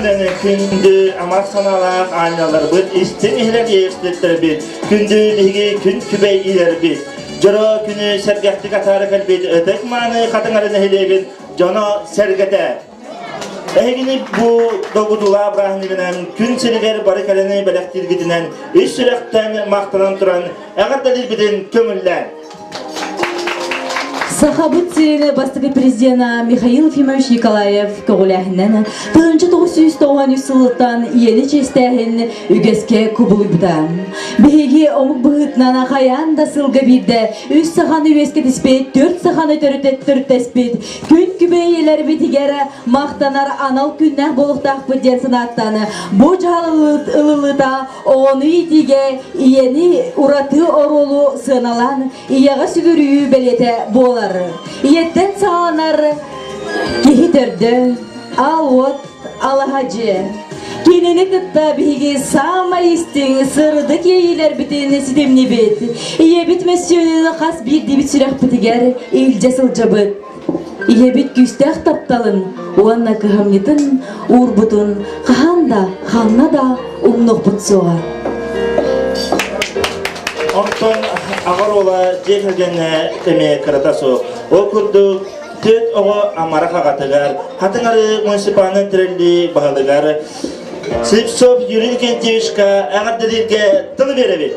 күнүнэн күндү амарах санаалаах аанньалларбыт, истиҥ иһирэх иэститтэрбит, күндү биһиги күн күбэй иилэрбит. Дьоро күнү сэргэхтик атаара кэлбит ытык мааны Хатыҥары нэһилиэгин дьоно-сэргэтэ. Эһигини бу долгутуулаах бырааһынньыгынан күн сиригэр бары кэлэни бэлэхтииргитинэн ис сүрэхтэн махтанан туран эҕэрдэлиирбитин көҥүллээн. Сахабыт сирин бастакы президена Михаил Ефимович Николаев көҕүлээһинэн 1993 сылыттан ийэни чиэстээһин үгэскэ кубулуйбута. Биһиги омук быһыытынан хайаан да сылга биирдэ үс саханы үөскэтиспит, төрт саханы төрүттэспит, күн күбэй ийэлэрбитигэр махтанар анал күннээх буолуохтаахпыт диэн санааттан бу дьаһал ылыллыыта Оҕону иитиигэ ийэни ураты оруолу сыаналаан ийэҕэ сүгүрүйүү бэлиэтэ буолар. Ийэттэн саҕаланар киһи төрдө, аал-уот, алаһа дьиэ. Кинини кытта биһиги саамай истиҥ, сырдык иэйиилэрбитин ситимнибит. Ийэбит мөссүөнүн хас биирдиибит сүрэхпитигэр илдьэ сылдьабыт. Ийэбит күүстээх тапталын уонна кыһамньытын уурбутун хаһан да, ханна да умнуохпут суоҕа. Онтон аҕа оруола дьиэ кэргэҥҥэ эмиэ кырата суох. Ол курдук, түөрт оҕо амарах аҕатыгар, Хатыҥ Арыы муниципальнай тэриллии баһылыгар Слепцов Юрий Викентьевичка эҕэрдэлииргэ тыл биэрэбит.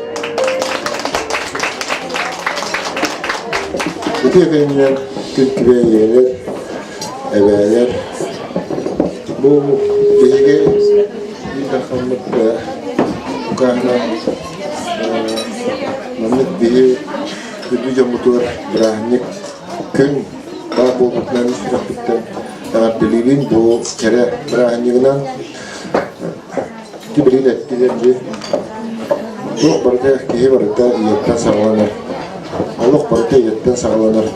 Үтүө күнүнэн күн күбэй ийэлэр, эбээлэр. Бу биһиги Ил Дархаммыт укааһынан маннык биһи үрдүк дьоммутугар бырааһынньык күн баар буолбутунан ис сүрэхпиттэн эҕэрдэлиибин бу кэрэ бырааһынньыгынан Ити билигин эттилэр дии. Туох барыта киһи барыта ийэттэн саҕаланар. Олох барыта ийэттэн саҕаланар.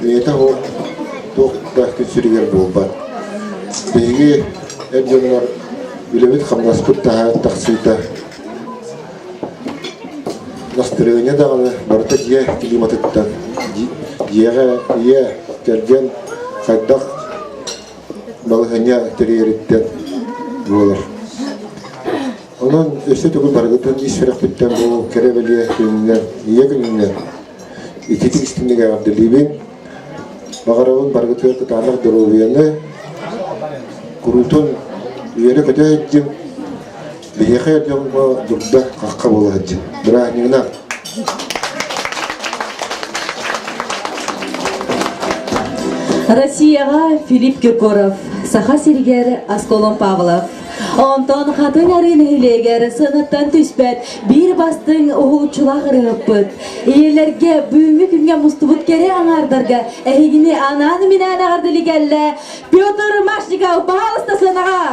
Ийэтэ ол туох да күн сиригэр буолбат. Биһиги эр дьоннор үлэбит-хамнаспыт таһаат тахсыыта настырыанньа даҕаны барыта дьиэ климатыттан дьиэҕэ ийэ кэргэн хайдах балаһыанньа тэрийэриттэн буолар. Онон өссө төгүл барыгытын ис сүрэхпиттэн бу кэрэ бэлиэ күнүнэн, ийэ күнүнэн ититик истиҥник эҕэрдэлиибин. Баҕарабын барыгытыгар кытаанах доруобуйаны, куруутун үөрэ-көтө сылдьыҥ, биһиэхэ дьоҥҥо дурда хахха буола сылдьыҥ. Бырааһынньыгынан! Россияҕа Филипп Киркоров, Саха сиригэр Асколон Павлов. Онтон Хатыҥ Арыы нэһилиэгэр сыанаттан түспэт биир бастыҥ уһулуччулаах ырыаһыппыт. Ийэлэргэ бүгүҥҥү күҥҥэ мустубут кэрэ аҥаардарга эһигини анаан-минээн эҕэрдэлии кэллэ Петр Машников, баһаалыста сыанаҕа!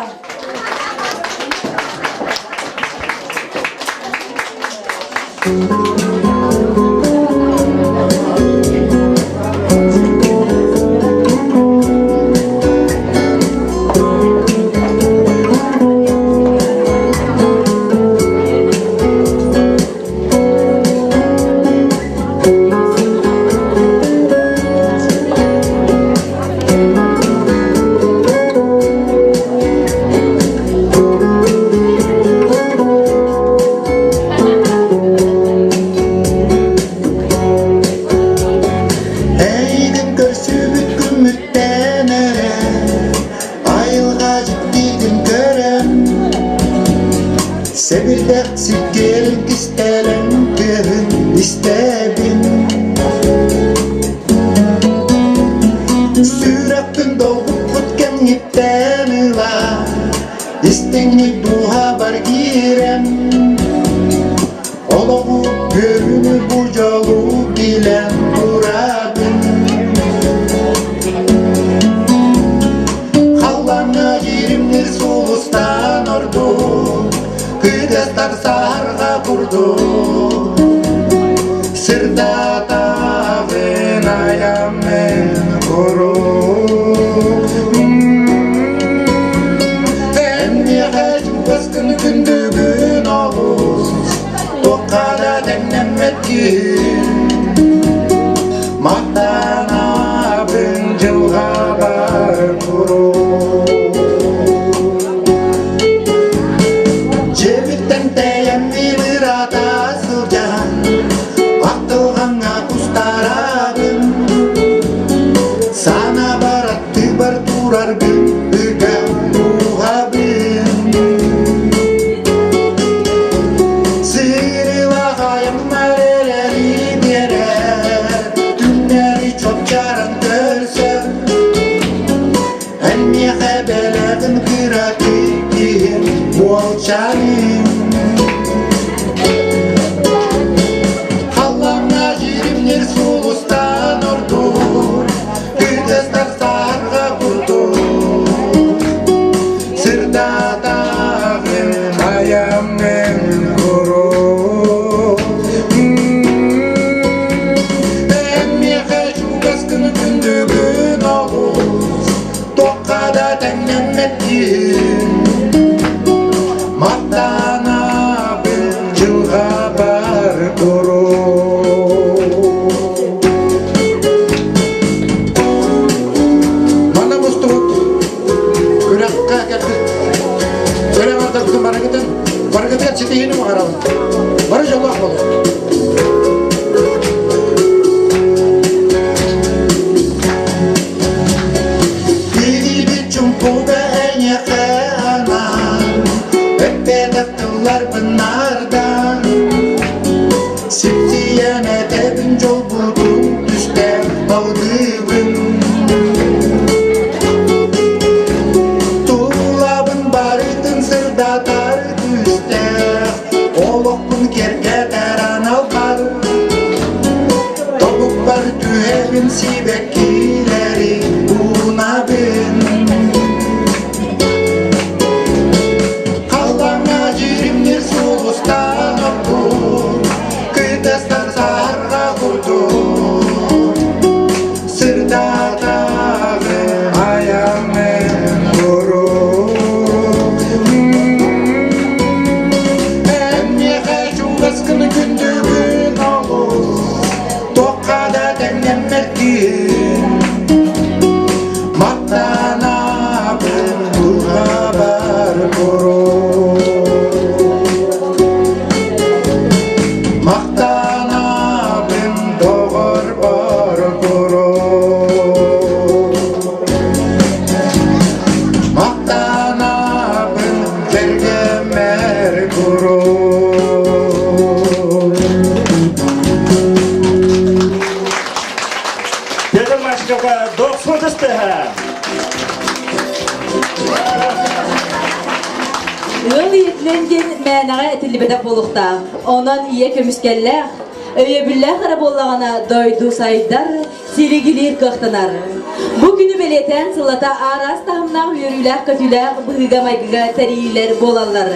Эйигин көрсүбүт күммүттэн эрэ айылҕа дьиктитин көрөн Сэбирдэх сиккиэрин кистэлэҥ тыаһын истэбин Сүрэхпин долгуппут кэмҥиттэн ыла Истиҥник дууһабар киирэн Олоҕу көрүнү бу дьолу билэн турабын Халлааҥҥа иримнир сулустан ордук Кыдастар саһарҕа курдук Сырдатаҕын айаммын куруук Эн миэхэ чугаскын күндүгүн олус Туохха да тэҥнэммэт киһи Махтанабын дьылҕабар куруук. Уолчаным Халлаҥҥа дьиримнир сулустан ордук Кытыстар саарга курдук Сырдатаҕын айаммын куруук Эн миэхэ чугаскын күндүгүн олус Туохха да тэҥнэммэт киһи Махтанабын дьылҕабар куруук Манна мустубут күрэххэ кэлбит Өрө бардарбытын барыгытын барыгытыгар ситиһиини баҕарабын. Бары дьоллоох буолуҥ. Билибит чумпуга эйиэхэ анаан, эппэтэх тылларбын наардаан, сипсийэн этэбин дьолбутун түстээн алгыыбын. Тулабын барытын сырдатар күүстээх, олохпун киэргэтэр анал бар. Тобукпар түһэбин сибэккилэри уунабын. Халлааҥҥа дьиримнир сулустан ордук, кытастан саһарҕа курдук. Сырдатаҕы айаҥын куруук. Эн миэхэ чугаскын күндүгүн олус, туохха да тэҥнэммэт киһи. Махтанабын дууһабар куруук. Махтанабын доҕорбор куруук. Махтанабын кэргэммэр куруук. Петр Машковка 90 тыһа. Ыал ийэтинэн диэн мээнэҕэ этиллибэтэх буолуохтаах. Онон ийэ көмүскэллээх, өйөбүллээх эрэ буоллаҕына дойду сайдар, силигилиир кыахтанар. Бу күнү бэлиэтээн сыллата араас таһымнаах үөрүүлээх-көтүүлээх быһыыга-майгыга тэрийиилэр буолаллар.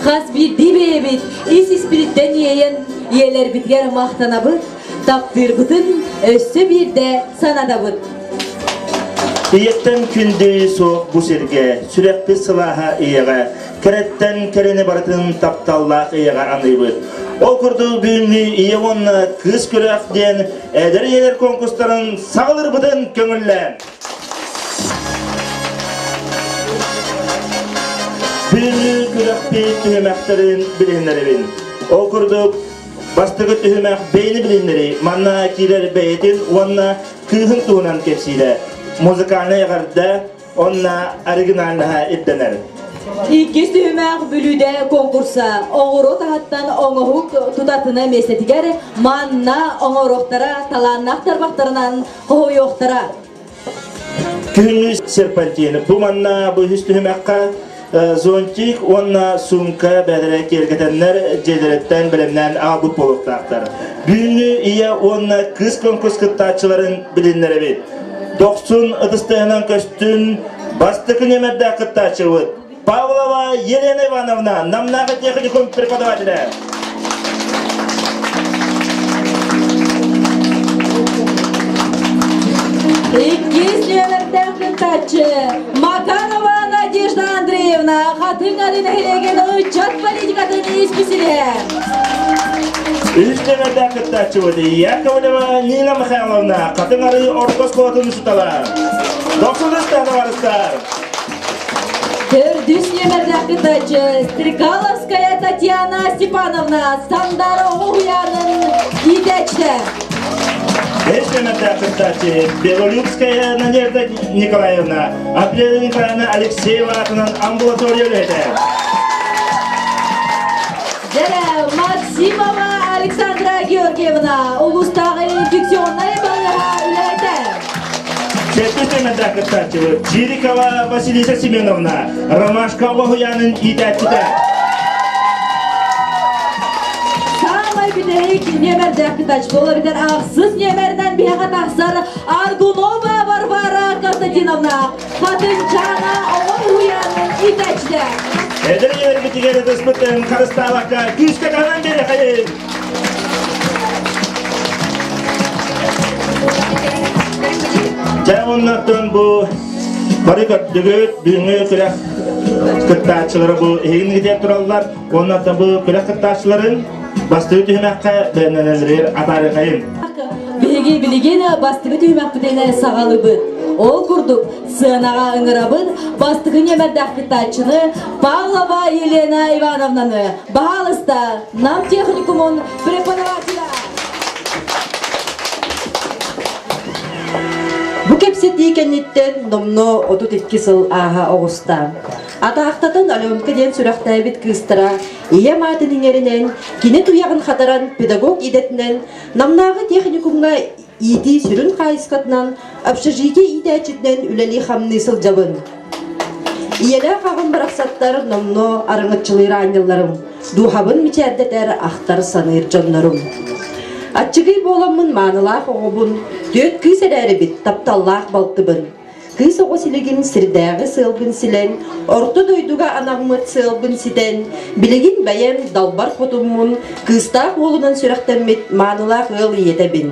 Хас биирдии бэйэбит ис-испититтэн иэйэн ийэлэрбитигэр махтанабыт, таптыырбытын өссө биирдэ санатабыт. Ийэттэн күндү суох бу сиргэ, сүрэхпит сылааһа ийэҕэ, кэрэттэн кэрэни барытын тапталлаах ийэҕэ аныыбыт. Ол курдук бүгүҥҥү Ийэ уонна кыыс күрэх диэн эдэр ийэлэр конкурстарын саҕалыырбытын көҥүллээн. Бүгүҥҥү күрэхпит түһүмэхтэрин билиһиннэрэбин. Ол курдук Бастакы түһүмэх бэйэни билиннэрии, манна киирэр бэйэтин уонна кыыһын туһунан кэпсиирэ, музыкальнай эҕэрдэ уонна оригинальнаһа ирдэнэр. Иккис түһүмэх бүлүүдэ конкурса оҕуруо таһыттан оҥоһук тутатына миэстэтигэр манна оҥоруохтара, талааннаах тарбахтарынан хоһуйуохтара. Күһүҥҥү серпантин. Бу манна бу үһүс түһүмэххэ зонтик уонна сумка бэдэрэ киэргэтэннэр дьиэлэриттэн бэлэмнээн аҕалбыт буолуохтаахтар. Бүгүҥҥү ийэ уонна кыыс конкурс кыттааччыларын билиннэрэбит. Дохсун ытыстыһынан көстүн бастакы нүөмэрдээх кыттааччыбыт Павлова Елена Ивановна, Намнааҕы техникум преподавателэ. Иккис нүөмэрдээх кыттааччы Макарова Надежда Андреевна Хатыҥ Ары нэһилиэгин ыччат политикатын исписэлииһэ. Үс нүөмэрдээх кыттааччыбыт Яковлева Нина Михайловна Хатыҥ Ары орто оскуолатын учуутала. Дохсун табаарыстар! Төрдүс нүөмэрдээх кыттааччы Стрекаловская Татьяна Степановна Сандара уһуйаанын иитээччитэ. Бэс нүөмэрдээх кыттааччы Белолюбская Надежда Николаевна, Апрелина Николаевна Алексеева аатынан амбулатория үлэһитэ. Дьэрэ Максимова Александра Георгиевна улуустааҕы инфекционнай балыыһа үлэһитэ. Сэттис нүөмэрдээх кыттааччыбыт Чирикова Василиса Семеновна, Ромашка оҕоһуйаанын иитээччитэ. Саамай бүтэһик нүөмэрдээх кыттааччы буолар эбэтэр ахсыс нүөмэринэн биһиэхэ тахсар Аргунова Варвара Константиновна, Хатынчаана оҕо уһуйаанын иитээччитэ. Эдэр ийэлэрбитигэр ытыспытын харыстаабакка күүскэ таһынан биэриэхэйин! Дьэ оннортон бу бары көрдүгүт бүгүҥҥү күрэх кыттааччылара бу эһигин тураллар. Оннортон бу күрэх кыттааччыларын бастыы түһүмэххэ бэлэмнэнэллэригэр атаарыахайын. Биһиги билигин бастакы түһүмэхпитин саҕалыыбыт. Ол курдук сыанаҕа ыҥырабын бастакы нүөмэрдээх кыттааччыны Павлова Елена Ивановнаны. Баһаалыста, Нам техникумун преподавателя. Бу кэпсэтии кэнниттэн номнуо 32 сыл ааһа оҕуста. Атаахтатан Аленка диэн сүрэхтээбит кыыстара ийэм аатын иҥэринэн, кини туйаҕын хатаран педагог идэтинэн Намнааҕы техникумҥа иитии сүрүн хаайыскатынан общежитие иитээччитинэн үлэлии-хамныы сылдьабын. Ийэлээх аҕам барахсаттар номнуо арыҥаччылыыр аанньалларым, дууһабын мичээрдэтэр ахтар саныыр дьоннорум. Аччыгый буоламмын маанылаах оҕобун, түөрт кыыс эрээрибит тапталлаах балтыбын. Кыыс оҕо силигин сирдээҕи сыалбын силэн, орто дойдуга анаммыт сыалбын ситэн, билигин бэйэм далбар хотуммун, кыыстаах уолунан сүрэхтэммит маанылаах ыал ийэтэбин.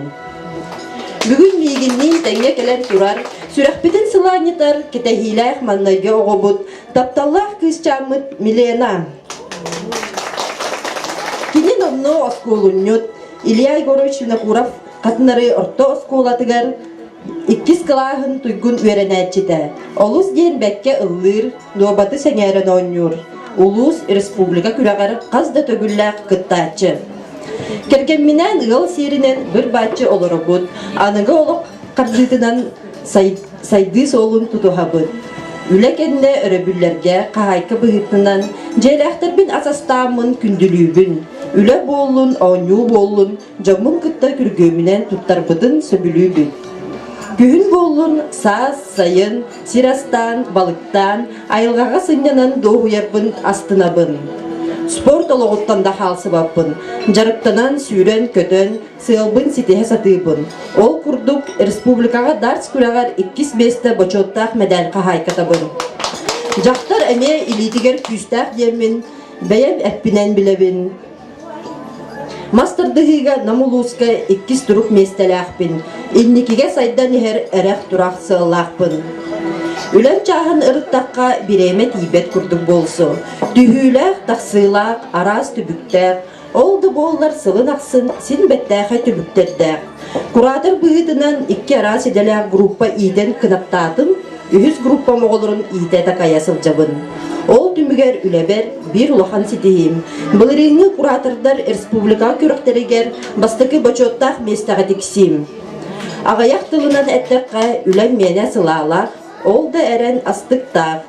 Бүгүн миигинниин тэҥҥэ кэлэн турар, сүрэхпитин сылаанньытар кэтэһиилээх маннайгы оҕобут, тапталлаах кыысчааммыт Милена. Кини номнуо оскуолунньут Илья Егорович Винокуров Хатынары орто оскуолатыгар иккис кылааһын туйгун үөрэнээччитэ. Олус диэн бэккэ ыллыыр, дуобаты сэҥээрэн оонньуур. Улуус, республика күрэҕэр хас да төгүллээх кыттааччы. Кэргэмминээн ыал сиэринэн быр-бааччы олоробут, аныгы олох хардыытынан сайдыы суолун тутуһабыт. Үлэ кэннэ өрөбүллэргэ хаһаайка быһыытынан дьиэлээхтэрбин ас астааммын күндүлүүбүн. Үлэ буоллун, оонньуу буоллун, дьоммун кытта күргүөмүнэн туттарбытын сөбүлүүбүн. Күһүн буоллун, саас, сайын, сир астаан, балыктаан, айылҕаҕа сынньанан дуоһуйарбын астынабын. Спорт олоҕуттан да хаалсыбаппын, дьарыктанан, сүүрэн-көтөн, сыалбын ситиһэ сатыыбын. Ол курдук, республикаҕа дартс күрэҕэр иккис миэстэ бочуоттаах мэдээл хаһаайкатабын. Дьахтар эмиэ илиитигэр күүстээх диэммин бэйэм эппинэн билэбин. Мас тардыһыыга Нам улууска иккис турук миэстэлээхпин, инникигэ сайдан иһэр эрэх-турах сыаллаахпын. Үлэм чааһын ырыттахха бириэмэ тиийбэт курдук буолсу. Түһүүлээх, тахсыылаах, араас түбүктээх, ол да буоллар сылын ахсын син бэттээхэй түбүктэрдээх. Куратор быһыытынан икки араас идэлээх группа иитэн кынаттаатым, үһүс группам оҕолорун иитэ такайа сылдьабын. Ол түмүгэр үлэбэр биир улахан ситиһиим. Былырыыҥҥы куратордар республикаҕа күрэхтэригэр бастакы бочуоттаах миэстэҕэ тиксиим. Аҕыйах тылынан эттэххэ, үлэм миэнэ сылаалаах, ол да эрэн астыктаах.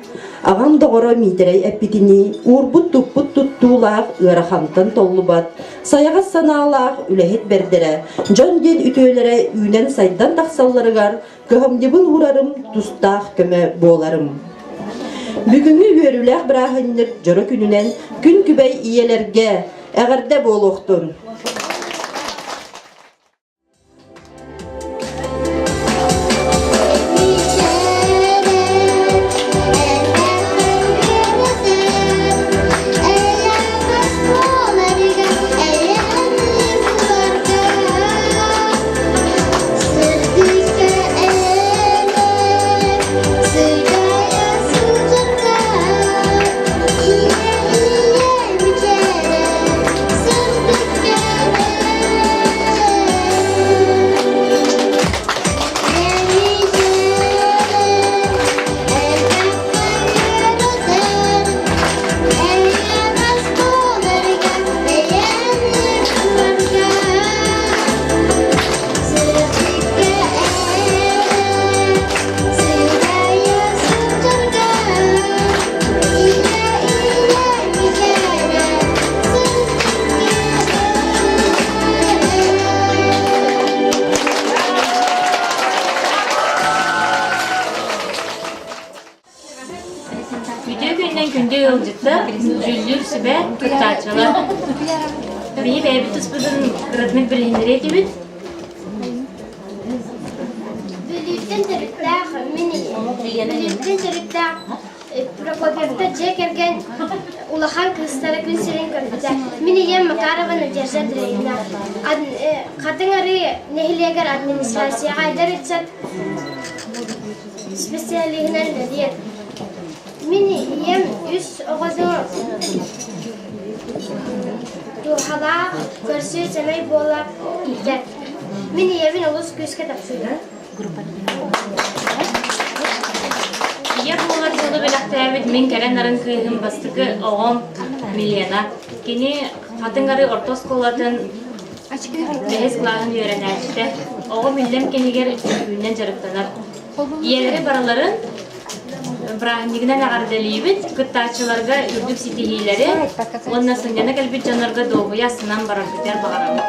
Аҕам доҕоро Миитэрэй эппитинии, уурбут-туппут туттуулаах, ыарахантан толлубат, сайаҕас санаалаах үлэһит бэрдэрэ, дьон диэн үтүөлэрэ үүнэн-сайдан тахсалларыгар кыһамньыбын уурарым, тустаах көмө буоларым. Бүгүҥҥү үөрүүлээх бырааһынньык дьоро күнүнэн күн күбэй ийэлэргэ эҕэрдэ буолуохтун! күнүнэн күндү ыалдьыттар, дьүүллүүр сүбэ, кыттааччылар. Биһи бэйэбит туспутун кыратык билиһиннэриэ этибит. Бүлүүттэн төрүттээх мин Бүлүүттэн төрүттээх Прокопьевтар дьиэ кэргэн улахан кыыстара күн сирин көрбүтэ. Мин ийэм Макарова Надежда Андреевна. Хатыҥ Арыы нэһилиэгэр администрацияҕа эдэр ыччат специалиһынан үлэлиир. Мин ийэм үс оҕону дууһалаах, көрсүө сэмэй буола иитэр. Мин ийэбин олус күүскэ таптыыбын. Ийэ буолар дьолу бэлэхтээбит мин кэрэ нарын кыыһым бастакы оҕом Милена. Кини Хатыҥ Арыы орто оскуолатын бэһис кылааһын үөрэнээччитэ. Оҕом иллэҥ кэмигэр үҥкүүнэн дьарыктанар. Ийэлэри барыларын бырааһынньыгынан эҕэрдэлиибит, кыттааччыларга үрдүк ситиһиилэри уонна сынньана кэлбит дьоннорго дуоһуйа астынан бараргытыгар баҕарабыт.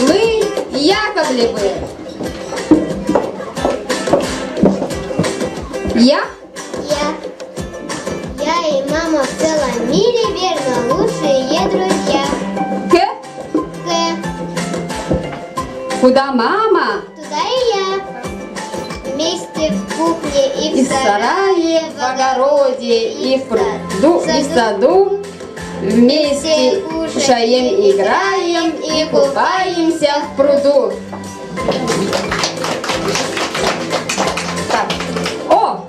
Мы Яковлевы. Я? Я. Я и мама в целом мире, верно, лучшие друзья. К? К. Куда мама? Туда и я. Вместе в кухне и в, И в сарае, в огороде, и в пруду, и в саду. Вместе кушаем, играем и купаемся в пруду. Так. О!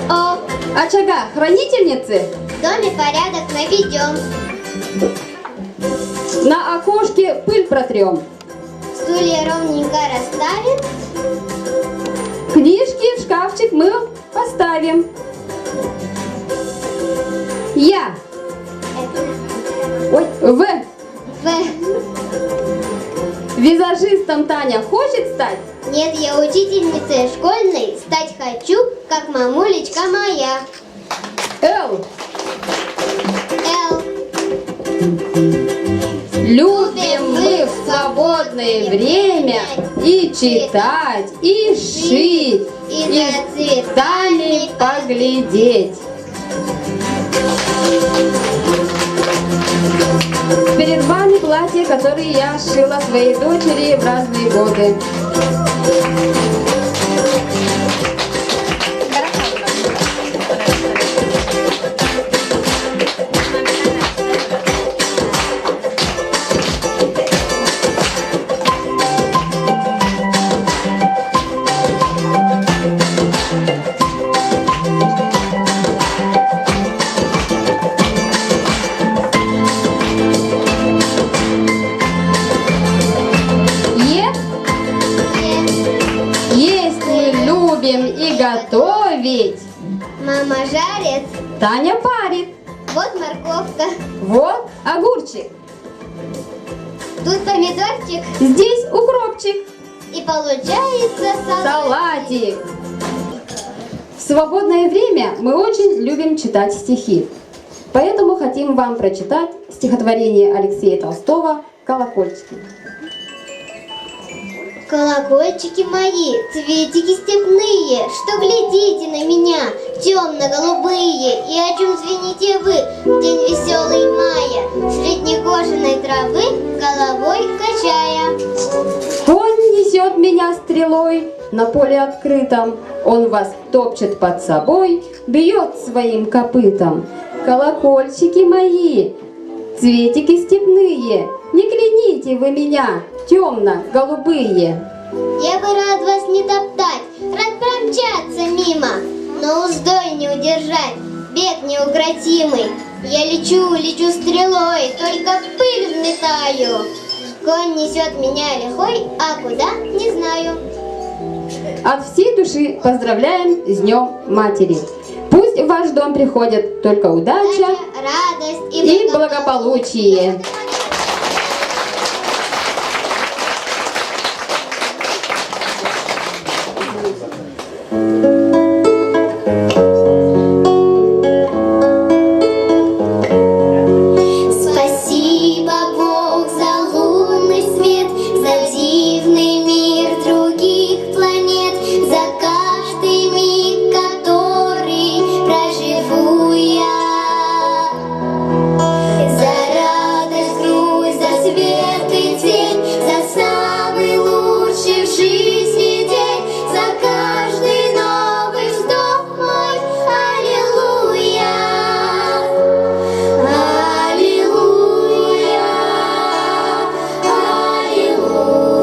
О! Очага хранительницы. В доме порядок наведем. На окошке пыль протрем. Стулья ровненько расставим. Книжки в шкафчик мы поставим. Я. Ой, В. В. Визажистом Таня хочет стать? Нет, я учительницей школьной стать хочу, как мамулечка моя. Л. Л. Любим мы в свободное время и читать, и шить, И и за цветами поглядеть. Перед вами платье, которое я шила своей дочери в разные годы. приготовить. Мама жарит. Таня парит. Вот морковка. Вот огурчик. Тут помидорчик. Здесь укропчик. И получается салатик. В свободное время мы очень любим читать стихи. Поэтому хотим вам прочитать стихотворение Алексея Толстого «Колокольчики». Колокольчики мои, цветики степные, что глядите на меня, темно-голубые, и о чем звените вы в день веселый мая, средь некошенной травы головой качая. Конь несет меня стрелой на поле открытом, он вас топчет под собой, бьет своим копытом. Колокольчики мои, цветики степные, не кляните вы меня, темно-голубые. Я бы рад вас не топтать, рад промчаться мимо, но уздой не удержать, бег неукротимый. Я лечу, лечу стрелой, только пыль взметаю. Конь несет меня лихой, а куда, не знаю. От всей души поздравляем с Днем Матери. Пусть в ваш дом приходят только удача, радость и благополучие. Спасибо, Бог, за лунный свет, за дивный мир других планет, за каждый миг, который проживу я. За радость, грусть, за свет и тень, за самый лучший в жизни день, за каждый новый вздох мой. Аллилуйя! Аллилуйя! Аллилуйя!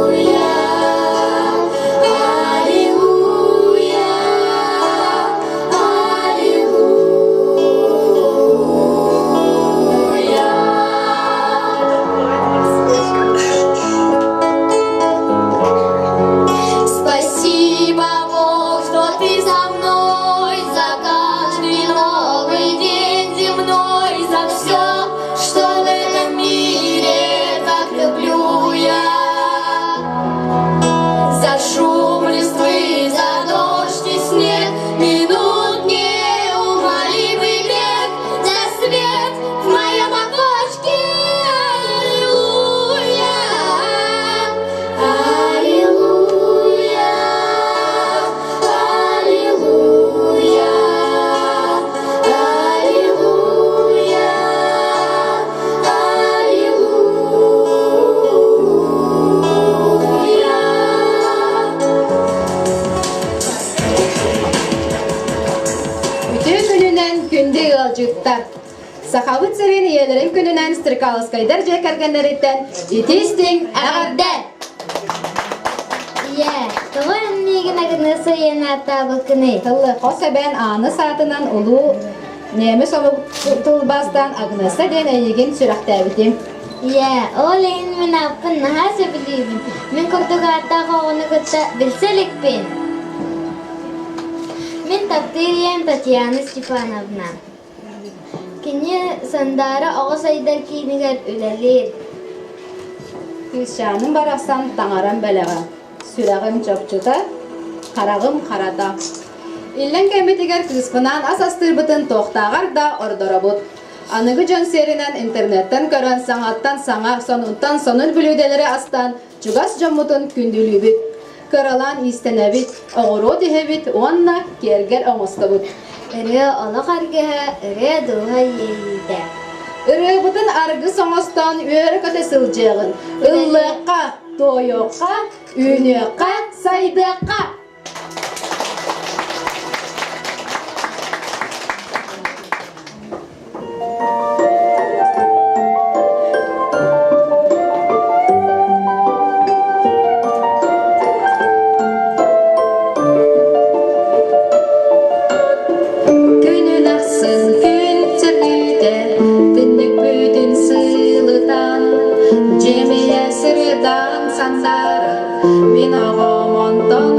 Аллилуйя! Аллилуйя! Спасибо, Бог, что ты со мной за каждый новый день земной, за все, что в этом мире так люблю я. За шум листвы, за дождь и снег, минут неумолимый бег, за свет в моем окошке. Аллилуйя! Аллилуйя! Аллилуйя! Аллилуйя! Аллилуйя! Үтүө күнүнэн күндү ыалдьыттар! Сахабыт сирин ийэлэрин күнүнэн Стрекаловскайдар дьиэ кэргэннэриттэн итии-истиҥ эҕэрдэ! Ийээ, тоҕо эн миигин Агнеса ийэн ааттаабыккыный? Тылы хос эбээн Ааны саатынан улуу немец омук тылбаастаан Агнеса диэн эйигин сүрэхтээбитим. Ийээ, ол иһин мин ааппын наһаа сөбүлүүбүн. Мин курдук ааттаах оҕону кытта билсэ иликпин. Мин таптыыр ийэм Татьяна Степановна. Кини Сандаара оҕо сайдар киинигэр үлэлиир. Кыысчааным барахсан таҥарам бэлэҕэ, сүрэҕим чопчута, хараҕым харата. Иллэҥ кэммитигэр кыыспынаан ас астыырбытын туохтааҕар да ордоробут. Аныгы дьон сиэринэн интернеттэн көрөн саҥаттан саҥа, сонунтан сонун бүлүүдэлэри астаан чугас дьоммутун күндүлүүбүт. Кыралаан иистэнэбит, оҕуруот иһэбит уонна киэргэл оҥостобут. Ырыа олох аргыһа, ырыа дууһа иэйиитэ. Ырыабытын аргыс оҥостон үөрэ-көтө сылдьыаҕын. Ыллыахха, туойуохха, үүнүөххэ, сайдыахха! Күнүн ахсын күн сөргүтэ, түннүкпүтүн сылытан, дьиэмийэ сырдаан сандаарар, мин оҕом онтон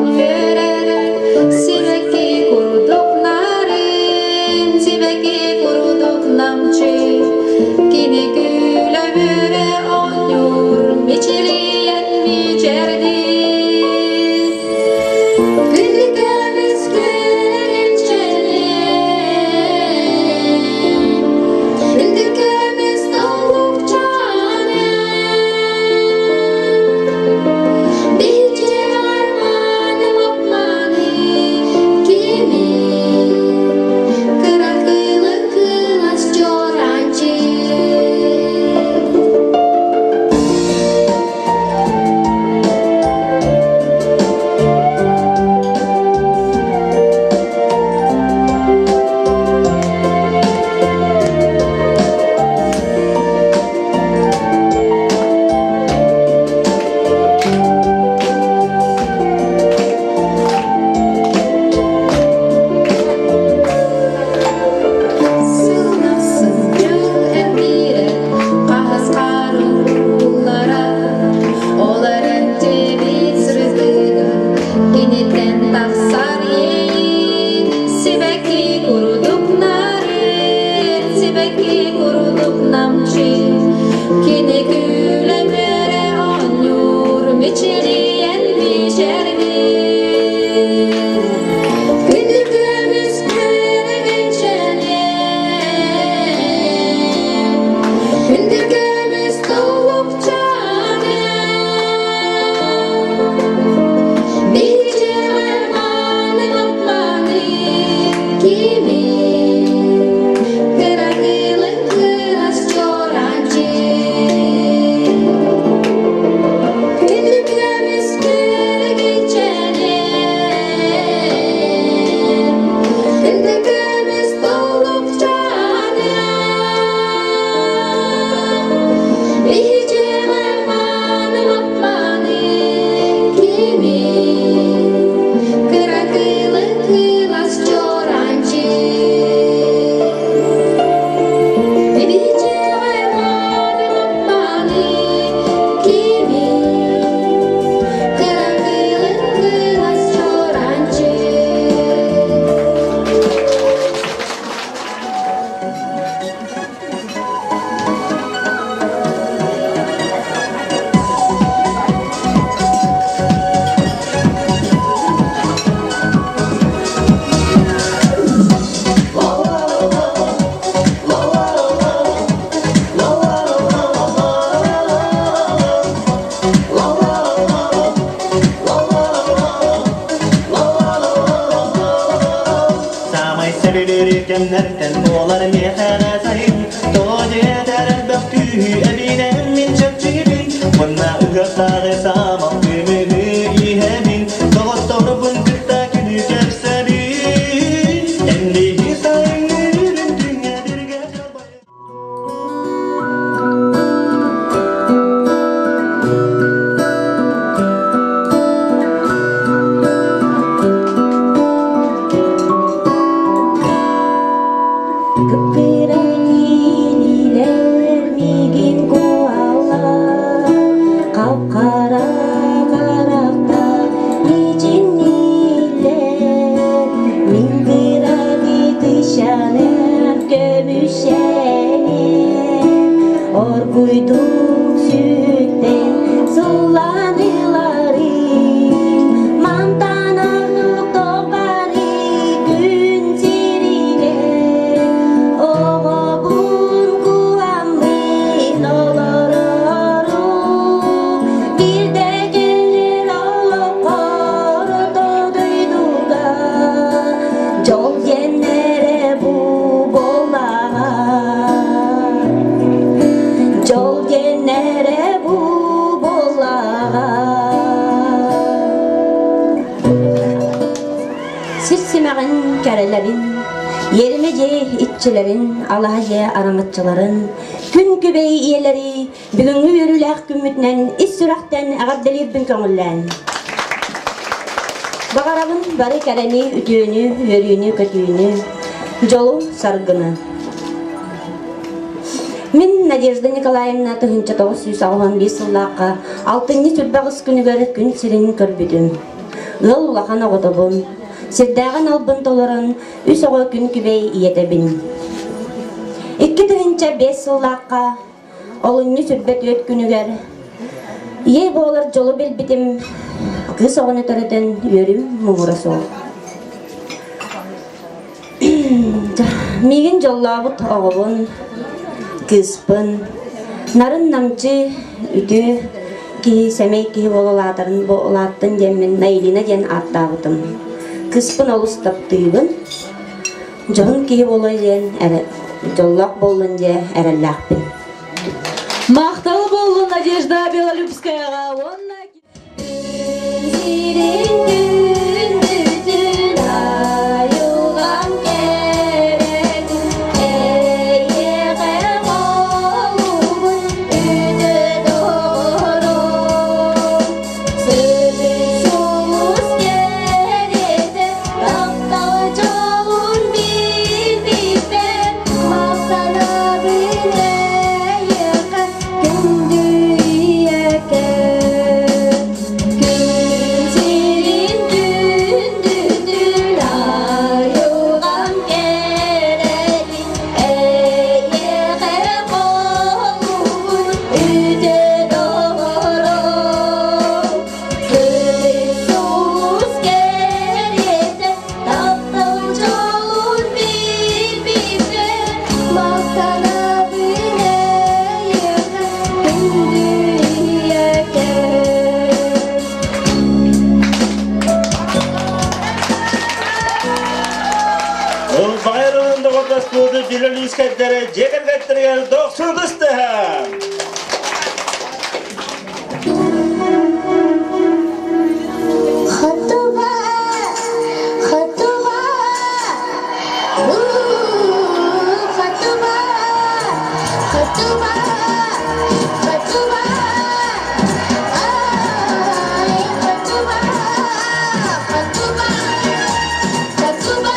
Сөбүлүүр кэмнэртэн буолар миэхэҕэ сайын Тоҕо диэтэр элбэх күүһү эбинэн мин чэпчиибин Уонна ыһыахтааҕы саамал күмүһү иһэбин Доҕотторбун кытта күнү көрсөбүн Эн биһи сайыҥҥы күҥҥэ биргэ дьалбайын Кыпкыра киилилэр миигин куһаллар, хап-хара харахтар мичиҥнииллэр. Мин кыра кытыщаным көмүшэни оргуйдук сүттэн сыллан ыларым. Мантан ордук тоҕбары күн сиригэр оҕобун куһаммын олорорум. Биирдэ кэлэр олоххор дойдуга дьол диэн эрэ бу буоллаҕа. Дьол диэн эрэ бу буоллаҕа. Сир симэҕин кэрэлэрин, иэримэ дьиэ иччилэрин, алаһа дьиэ араҥаччыларын, күн күбэй ийэлэри бүгүҥҥү үөрүүлээх күммүтүнэн ис сүрэхтэн эҕэрдэлиирбин көҥүллээн. Баҕарабын бары кэрэни, үтүөнү, үөрүүнү, көтүүнү, дьолу, саргыны. Мин Надежда Николаевна 1981 сыллаахха алтынньы сүрбэҕис күнүгэр күн сирин көрбүтүм. Ыал улахан оҕотобун. Сирдээҕин албын толорон үс оҕо күн күбэй ийэтэбин. 2005 сыллаахха олунньу 24 күнүгэр ийэ буолар дьолу билбитим, кыыс оҕону төрөтөн үөрүм муҥура суох. Миигин дьоллообут оҕобун, кыыспын, нарын-намчы, үтүө киһи, сэмэй киһи буола улаатарын бу улааттын диэммин Наилина диэн ааттаабытым. Кыыспын олус таптыыбын, дьоһун киһи буолуо диэн эрэ, дьоллоох буоллун диэ эрэллээхпин. Махтал буоллун Надежда Белолюбскаяҕа уонна Ылбаҕай доҕордоспуту Билэлиискэйдэрэ дьиэ кэргэттэригэр дохсун ытыстыһа! Хотуга, хотуга, хотуга, хотуга, хотуга, ай, хотуга, хотуга, хотуга, хотуга.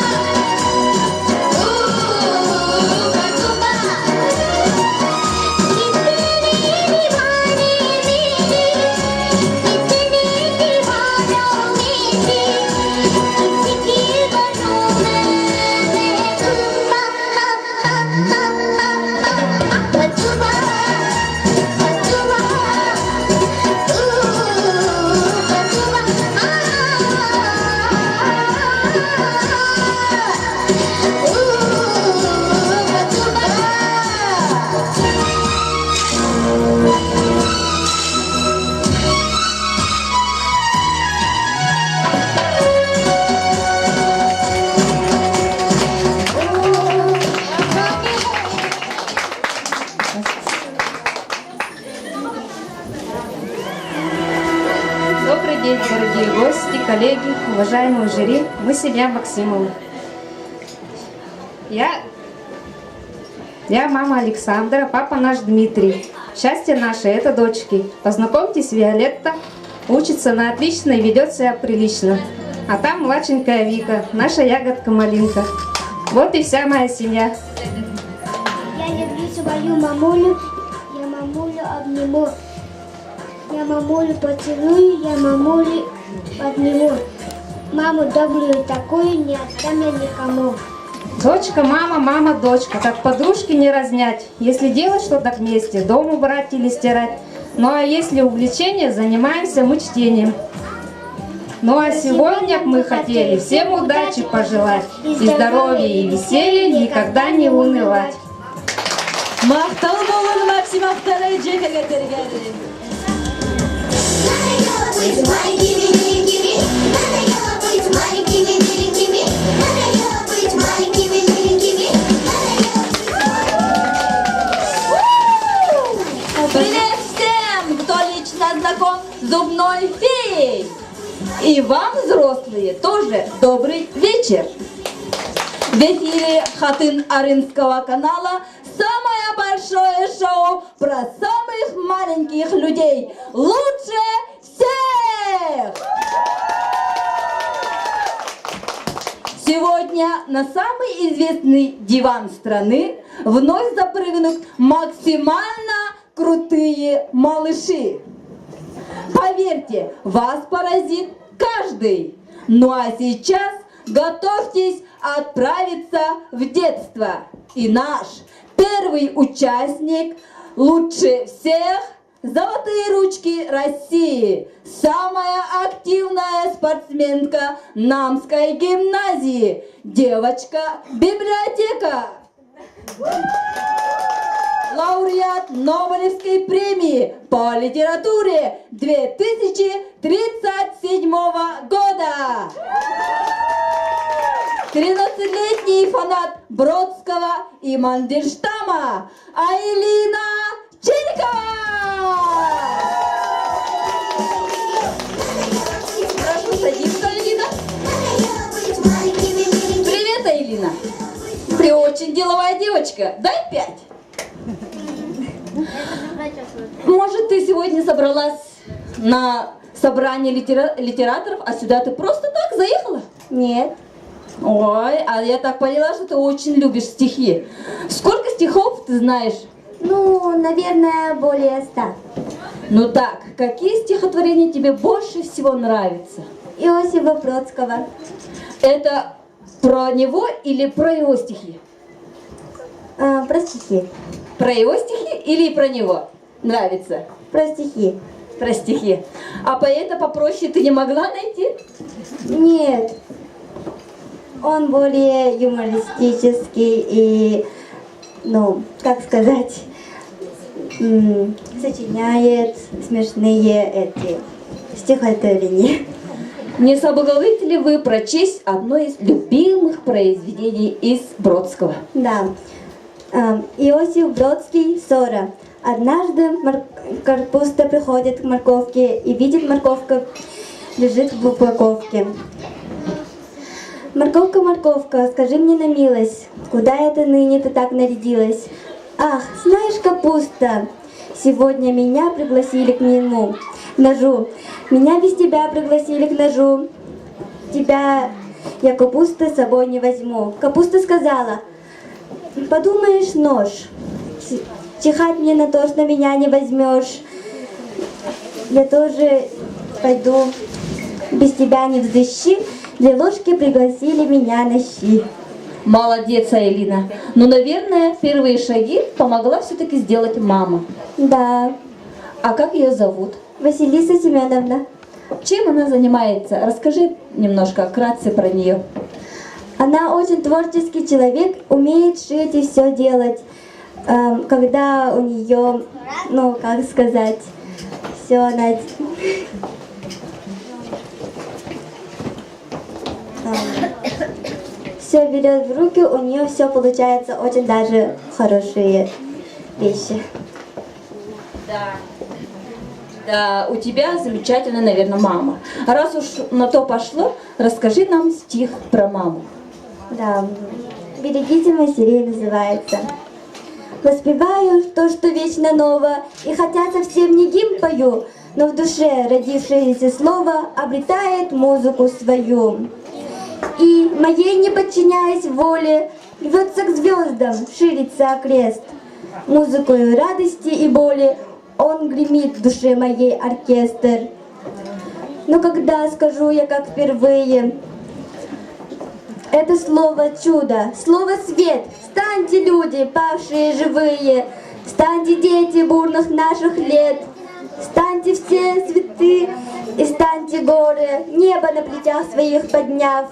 коллеги, уважаемые жюри, мы семья Максимовых. Я, я мама Александра, папа наш Дмитрий. Счастье наше – это дочки. Познакомьтесь, Виолетта учится на отлично и ведет себя прилично. А там младшенькая Вика, наша ягодка-малинка. Вот и вся моя семья. Я люблю свою мамулю, я мамулю обниму. Я мамулю поцелую, я мамулю обниму. Маму добрую такую не отдам я никому. Дочка, мама, мама, дочка, как подружки не разнять. Если делать что-то вместе, дом убрать или стирать. Ну а если увлечение, занимаемся мы чтением. Ну а сегодня мы хотели всем удачи пожелать и здоровья, и веселья, никогда не унывать. Махтал буоллун Максимовтар дьиэ кэргэттэригэр. Быть маленькими миленькими, надоело быть маленькими миленькими, надоело быть маленькими миленькими, Привет всем, кто лично знаком с зубной феей! И вам, взрослые, тоже добрый вечер! В эфире Хатын Арынского канала самое большое шоу про самых маленьких людей. Лучше всех! Сегодня на самый известный диван страны вновь запрыгнут максимально крутые малыши. Поверьте, вас поразит каждый. Ну а сейчас готовьтесь отправиться в детство. И наш первый участник лучше всех Золотые ручки России, самая активная спортсменка Намской гимназии, девочка-библиотека. Лауреат Нобелевской премии по литературе 2037 года. 13-летний фанат Бродского и Мандельштама Айлина Чирикова! Прошу садиться, Айлина. Привет, Айлина. Ты очень деловая девочка. Дай пять. Может, ты сегодня собралась на собрание литера- литераторов, а сюда ты просто так заехала? Нет. Ой, а я так поняла, что ты очень любишь стихи. Сколько стихов ты знаешь? Ну, наверное, более ста. Ну так, какие стихотворения тебе больше всего нравятся? Иосифа Бродского. Это про него или про его стихи? А, про стихи. Про его стихи или про него нравится? Про стихи. Про стихи. А поэта попроще ты не могла найти? Нет. Он более юмористический и, ну, как сказать, сочиняет смешные эти стихотворения. Не соблаговолите ли вы прочесть одно из любимых произведений из Бродского? Да. Иосиф Бродский «Ссора». Однажды мор- Карпуста приходит к морковке и видит, морковка лежит в упаковке. Морковка, морковка, скажи мне на милость, куда это ныне ты так нарядилась? Ах, знаешь, капуста, сегодня меня пригласили к нему, ножу. Меня без тебя пригласили к ножу. Тебя я капуста с собой не возьму. Капуста сказала, подумаешь, нож, чихать мне на то, что меня не возьмешь. Я тоже пойду без тебя не взыщи. Для ложки пригласили меня на щи. Молодец, Айлина. Ну, наверное, первые шаги помогла все-таки сделать мама. Да. А как ее зовут? Василиса Семеновна. Чем она занимается? Расскажи немножко вкратце про нее. Она очень творческий человек, умеет шить и все делать. Эм, Когда у нее, ну, как сказать, все она... Все берет в руки, у нее все получается очень даже хорошие вещи. Да. Да, у тебя замечательная, наверное, мама. Раз уж на то пошло, расскажи нам стих про маму. Да, «Берегите матерей» называется. Воспеваю то, что вечно ново, и хотя совсем не гимн пою, но в душе родившееся слово обретает музыку свою. И, моей не подчиняясь воле, рвется к звездам, ширится окрест. Музыкою радости и боли он гремит в душе моей оркестр. Но когда скажу я, как впервые, это слово чудо, слово свет. Встаньте, люди, павшие живые, Встаньте, дети бурных наших лет. Встаньте все цветы и станьте горы, Небо на плечах своих подняв.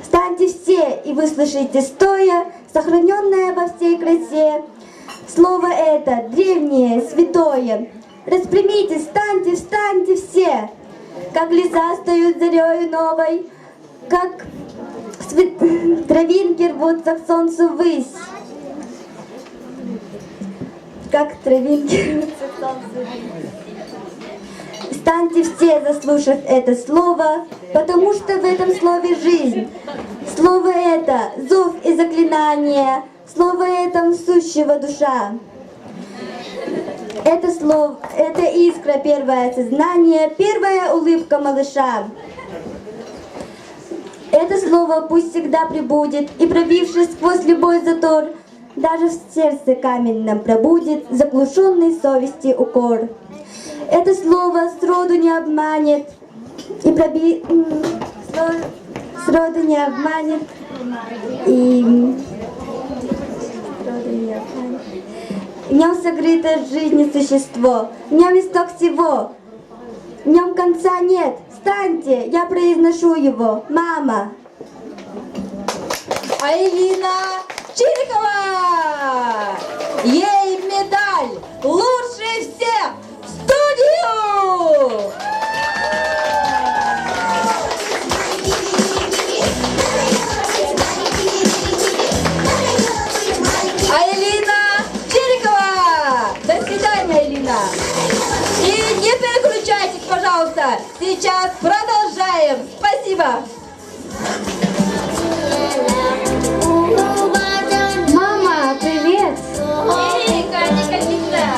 Встаньте все и выслушайте стоя, Сохраненное во всей красе. Слово это древнее, святое. Распрямите, встаньте, встаньте все, Как леса встают зарею новой, Как травинки рвутся к солнцу ввысь. Как травинки рвутся к солнцу ввысь. Встаньте все, заслушав это слово, потому что в этом слове жизнь. Слово это – зов и заклинание, слово это сущего душа. Это слово, это искра первое сознание, первая улыбка малыша. Это слово пусть всегда пребудет, и пробившись сквозь любой затор, даже в сердце каменном пробудет заглушенный совести укор. Это слово сроду не обманет, и проби... сроду не обманет, и сроду не обманет. В нем сокрыто жизни существо, в нем исток всего, в нем конца нет. Встаньте, я произношу его. Мама. Айлина Чирикова! Ей медаль! Лучше всех! В студию! Айлина Чирикова! До свидания, Айлина! И не переключайтесь, пожалуйста! Сейчас продолжаем! Спасибо! Мама, привет! Эй, Катя, Катюша!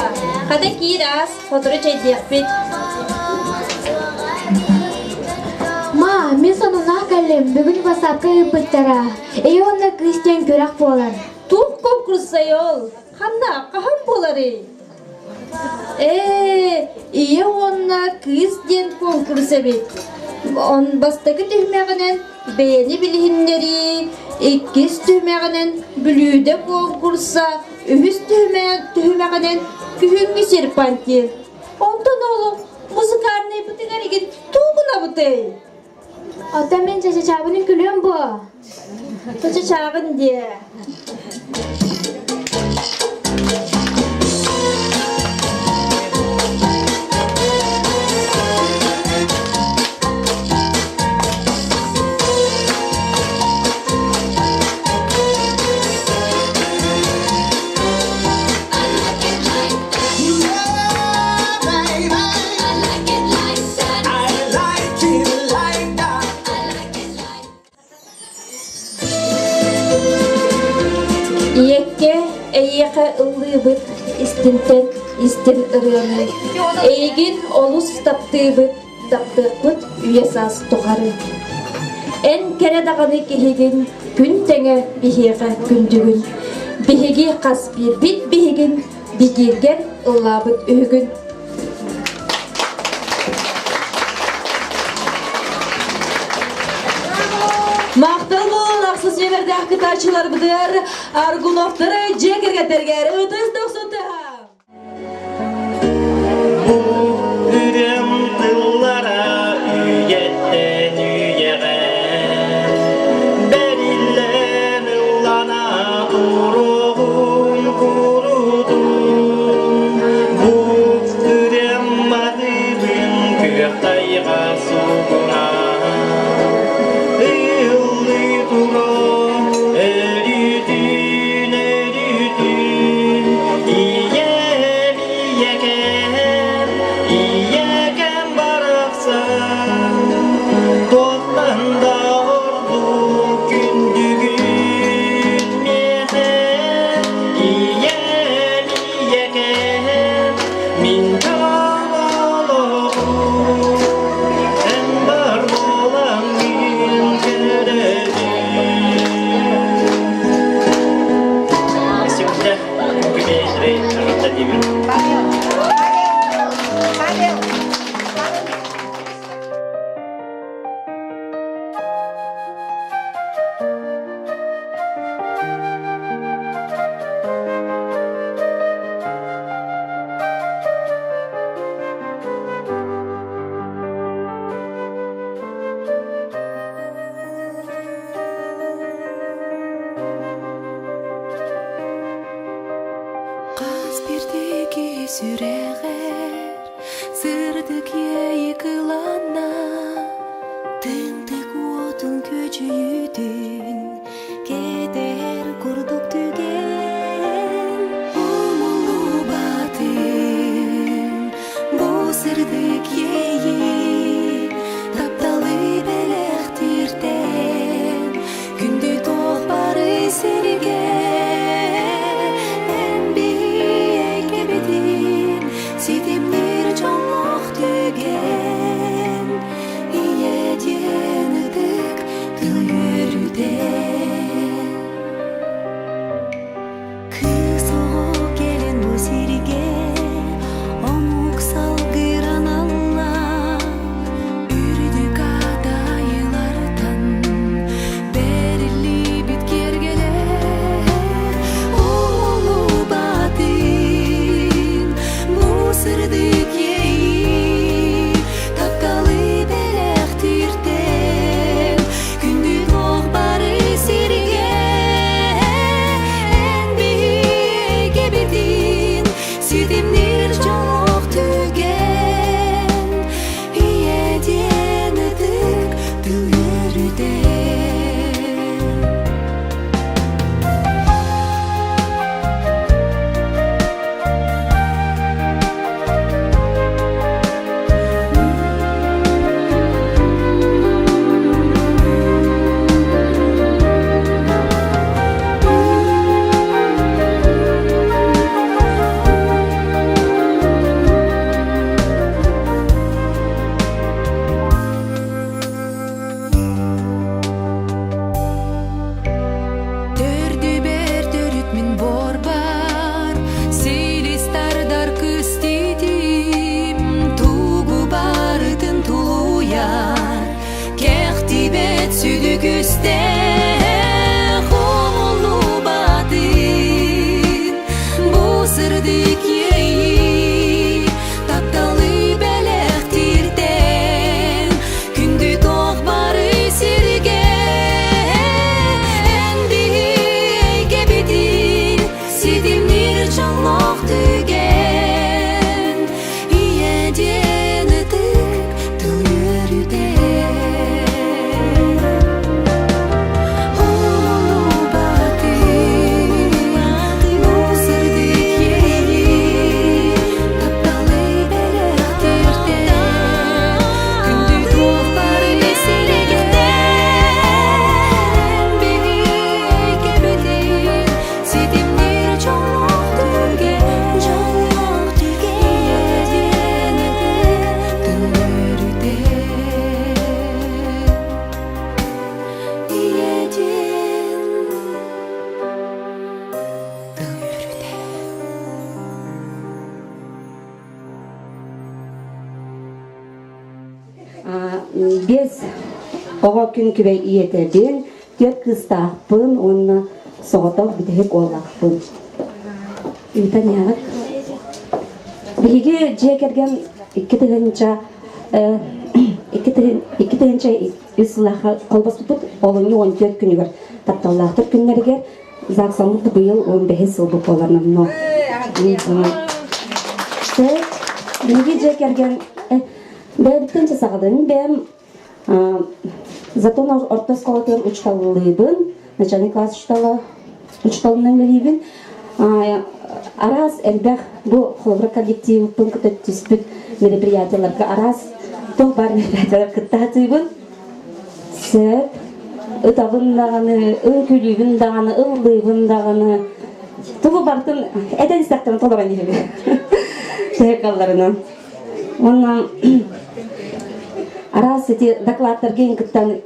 Хата киирас, сотору чэйдиэхпит. Ма, мин сонуннаах кэллим, бүгүн ватсапка ыыппыттара. Ийэ уонна кыыс диэн күрэх буолар. Туох конкурсай ол? Ханна, хаһан буоларый? Ээ, ийэ уонна кыыс диэн конкурс эбит. Он бастакы түһүмэҕинэн бэйэни билиһиннэрии, иккис түһүмэҕинэн бүлүүдэ конкурса, үһүс түһүмэҕинэн күһүҥҥү серпантин. Онтон ол музыкальнайбытыгар игин тугунабытый? Оттон мин чачачаабын күлүөм буо. Чачачааҕын диэ. Ийэккэ эйиэхэ ыллыыбыт истинтэн истин ырыаны. Эйигин олус таптыыбыт, таптыахпыт үйэ саас тухары. Эн кэрэ даҕаны киһигин күн тэҥэ биһиэхэ күндүгүн. Биһиги хас биирбит биһигин бигииргэр ыллаабыт үһүгүн. Махтал буолун ахсыс нүөмэрдээх кытааччыларбытыгар Аргуновтары дьиэ кэргэттэригэр ытыс дохсун тыаһа! Бу үрүҥ тыллара үйэттэн үйэҕэ бэриллэн ыллана туруоҕун курутун бу үрүҥ матыыбын күөх тайҕа суугуна ыллыы туруо өрүтүн өрүтүн. сүрэҕэр сырдык иэйи кыланна Тымтык уотун күөдьүйүүтүн кэтэр курдук түгэн Умуллубатын бу сырдык иэйии тапталы бэлэхтииртэн Күндү туох бары сиргэ эн биһиэкэбитин ситимниир дьоллоох түгэн ийэ диэн ытык тыл үөрүүтэ Кыыс оҕо кэлин бу сиргэ омук салгыыр аналлаах үрдүк аатайылартан бэриллибит киэргэлэ Умуллубатын бу сырдык иэйии тапталы бэлэхтииртэн күндү туох бары сиргэ эн биһиги ситимниир дьоллоох түгэн ийэ диэн ытык тыл үөрүүтэ Төрдүбэр төрүт мин борбар, силис тардар кыститим, тугу барытын тулуйар, кэхтибэт сүдү күүстээх умуллубатын бу сырдык иэйии тапталы бэлэхтииртэн күндү туох бары сиргэ эн биһиэйгэбитин ситимниир дьоллоох түгэн ийэ диэн ытык тыл үөрүүтэ Умуллубатын бу сырдык иэйии тапталы бэлэхтииртэн күндү туох бары сиригиттэн биһиги ситимниир дьоллоох түгэн дьоллоох түгэн тыл үөрүүтэ ийэ диэн тыл үөрүүтэ Биэс оҕо күн күбэй ийэтэбин, түөрт кыыстаахпын уонна соҕотох бүтэһик уоллаахпын. Ыытан иһэҕит. Биһиги дьиэ кэргэн 2000 2003 сыллаахха холбоспуппут олунньу 14 күнүгэр тапталлаахтар күннэригэр ЗАГСаммыт быйыл 15 сыл буолар номнуо. Биһиги дьиэ кэргэн бэйэбиттэн саҕалыым бэйэм Затон орто оскуолатыгар учууталлыыбын, начальник класс учуутала учууталынан үлэлиибин. Араас элбэх бу холобура коллективпын кытта түспүт мероприятияларга араас туох баар мероприятиялар кыттаатыыбын. Сөп. Ытабын даҕаны, үҥкүүлүүбүн даҕаны, ыллыыбын даҕаны. Тугу барытын этэн истэхтэрин толорон иһэбин. Төһө калларынан. Уонна араас ити докладтарга кыттан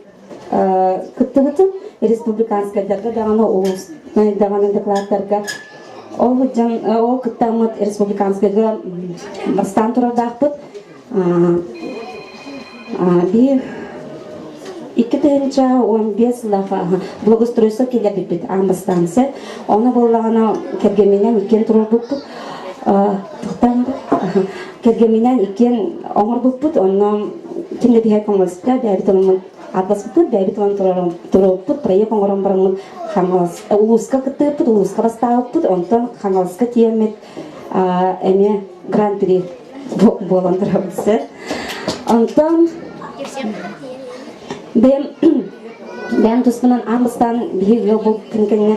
кыттыбытым республиканскайдарга даҕаны улуус даҕаны докладтарга ол дьон ол кыттаммыт республиканскайга бастаан турардаахпыт биир 2015 сыллаах благоустройство киллэрбиппит аан бастаан Ону буоллаҕына кэргэмминэн иккиэн туруорбуппут. Кэргэмминэн иккиэн оҥорбуппут, онно ким да биһиэхэ көмөлөстө, бэйэбит ылыммыт арбаспыппыт, бэйэбит ылан туруорбуппут, проект оҥорон бараммыт Хаҥалас улууска кыттыыппыт, улууска бастаабыппыт, онтон Хаҥаласка тиийэммит эмиэ. гран-при буолан турабыт сэр. Онтон бэйэм бэйэм туспунан аан бастаан биһиги ыал буолбуппун кэннэ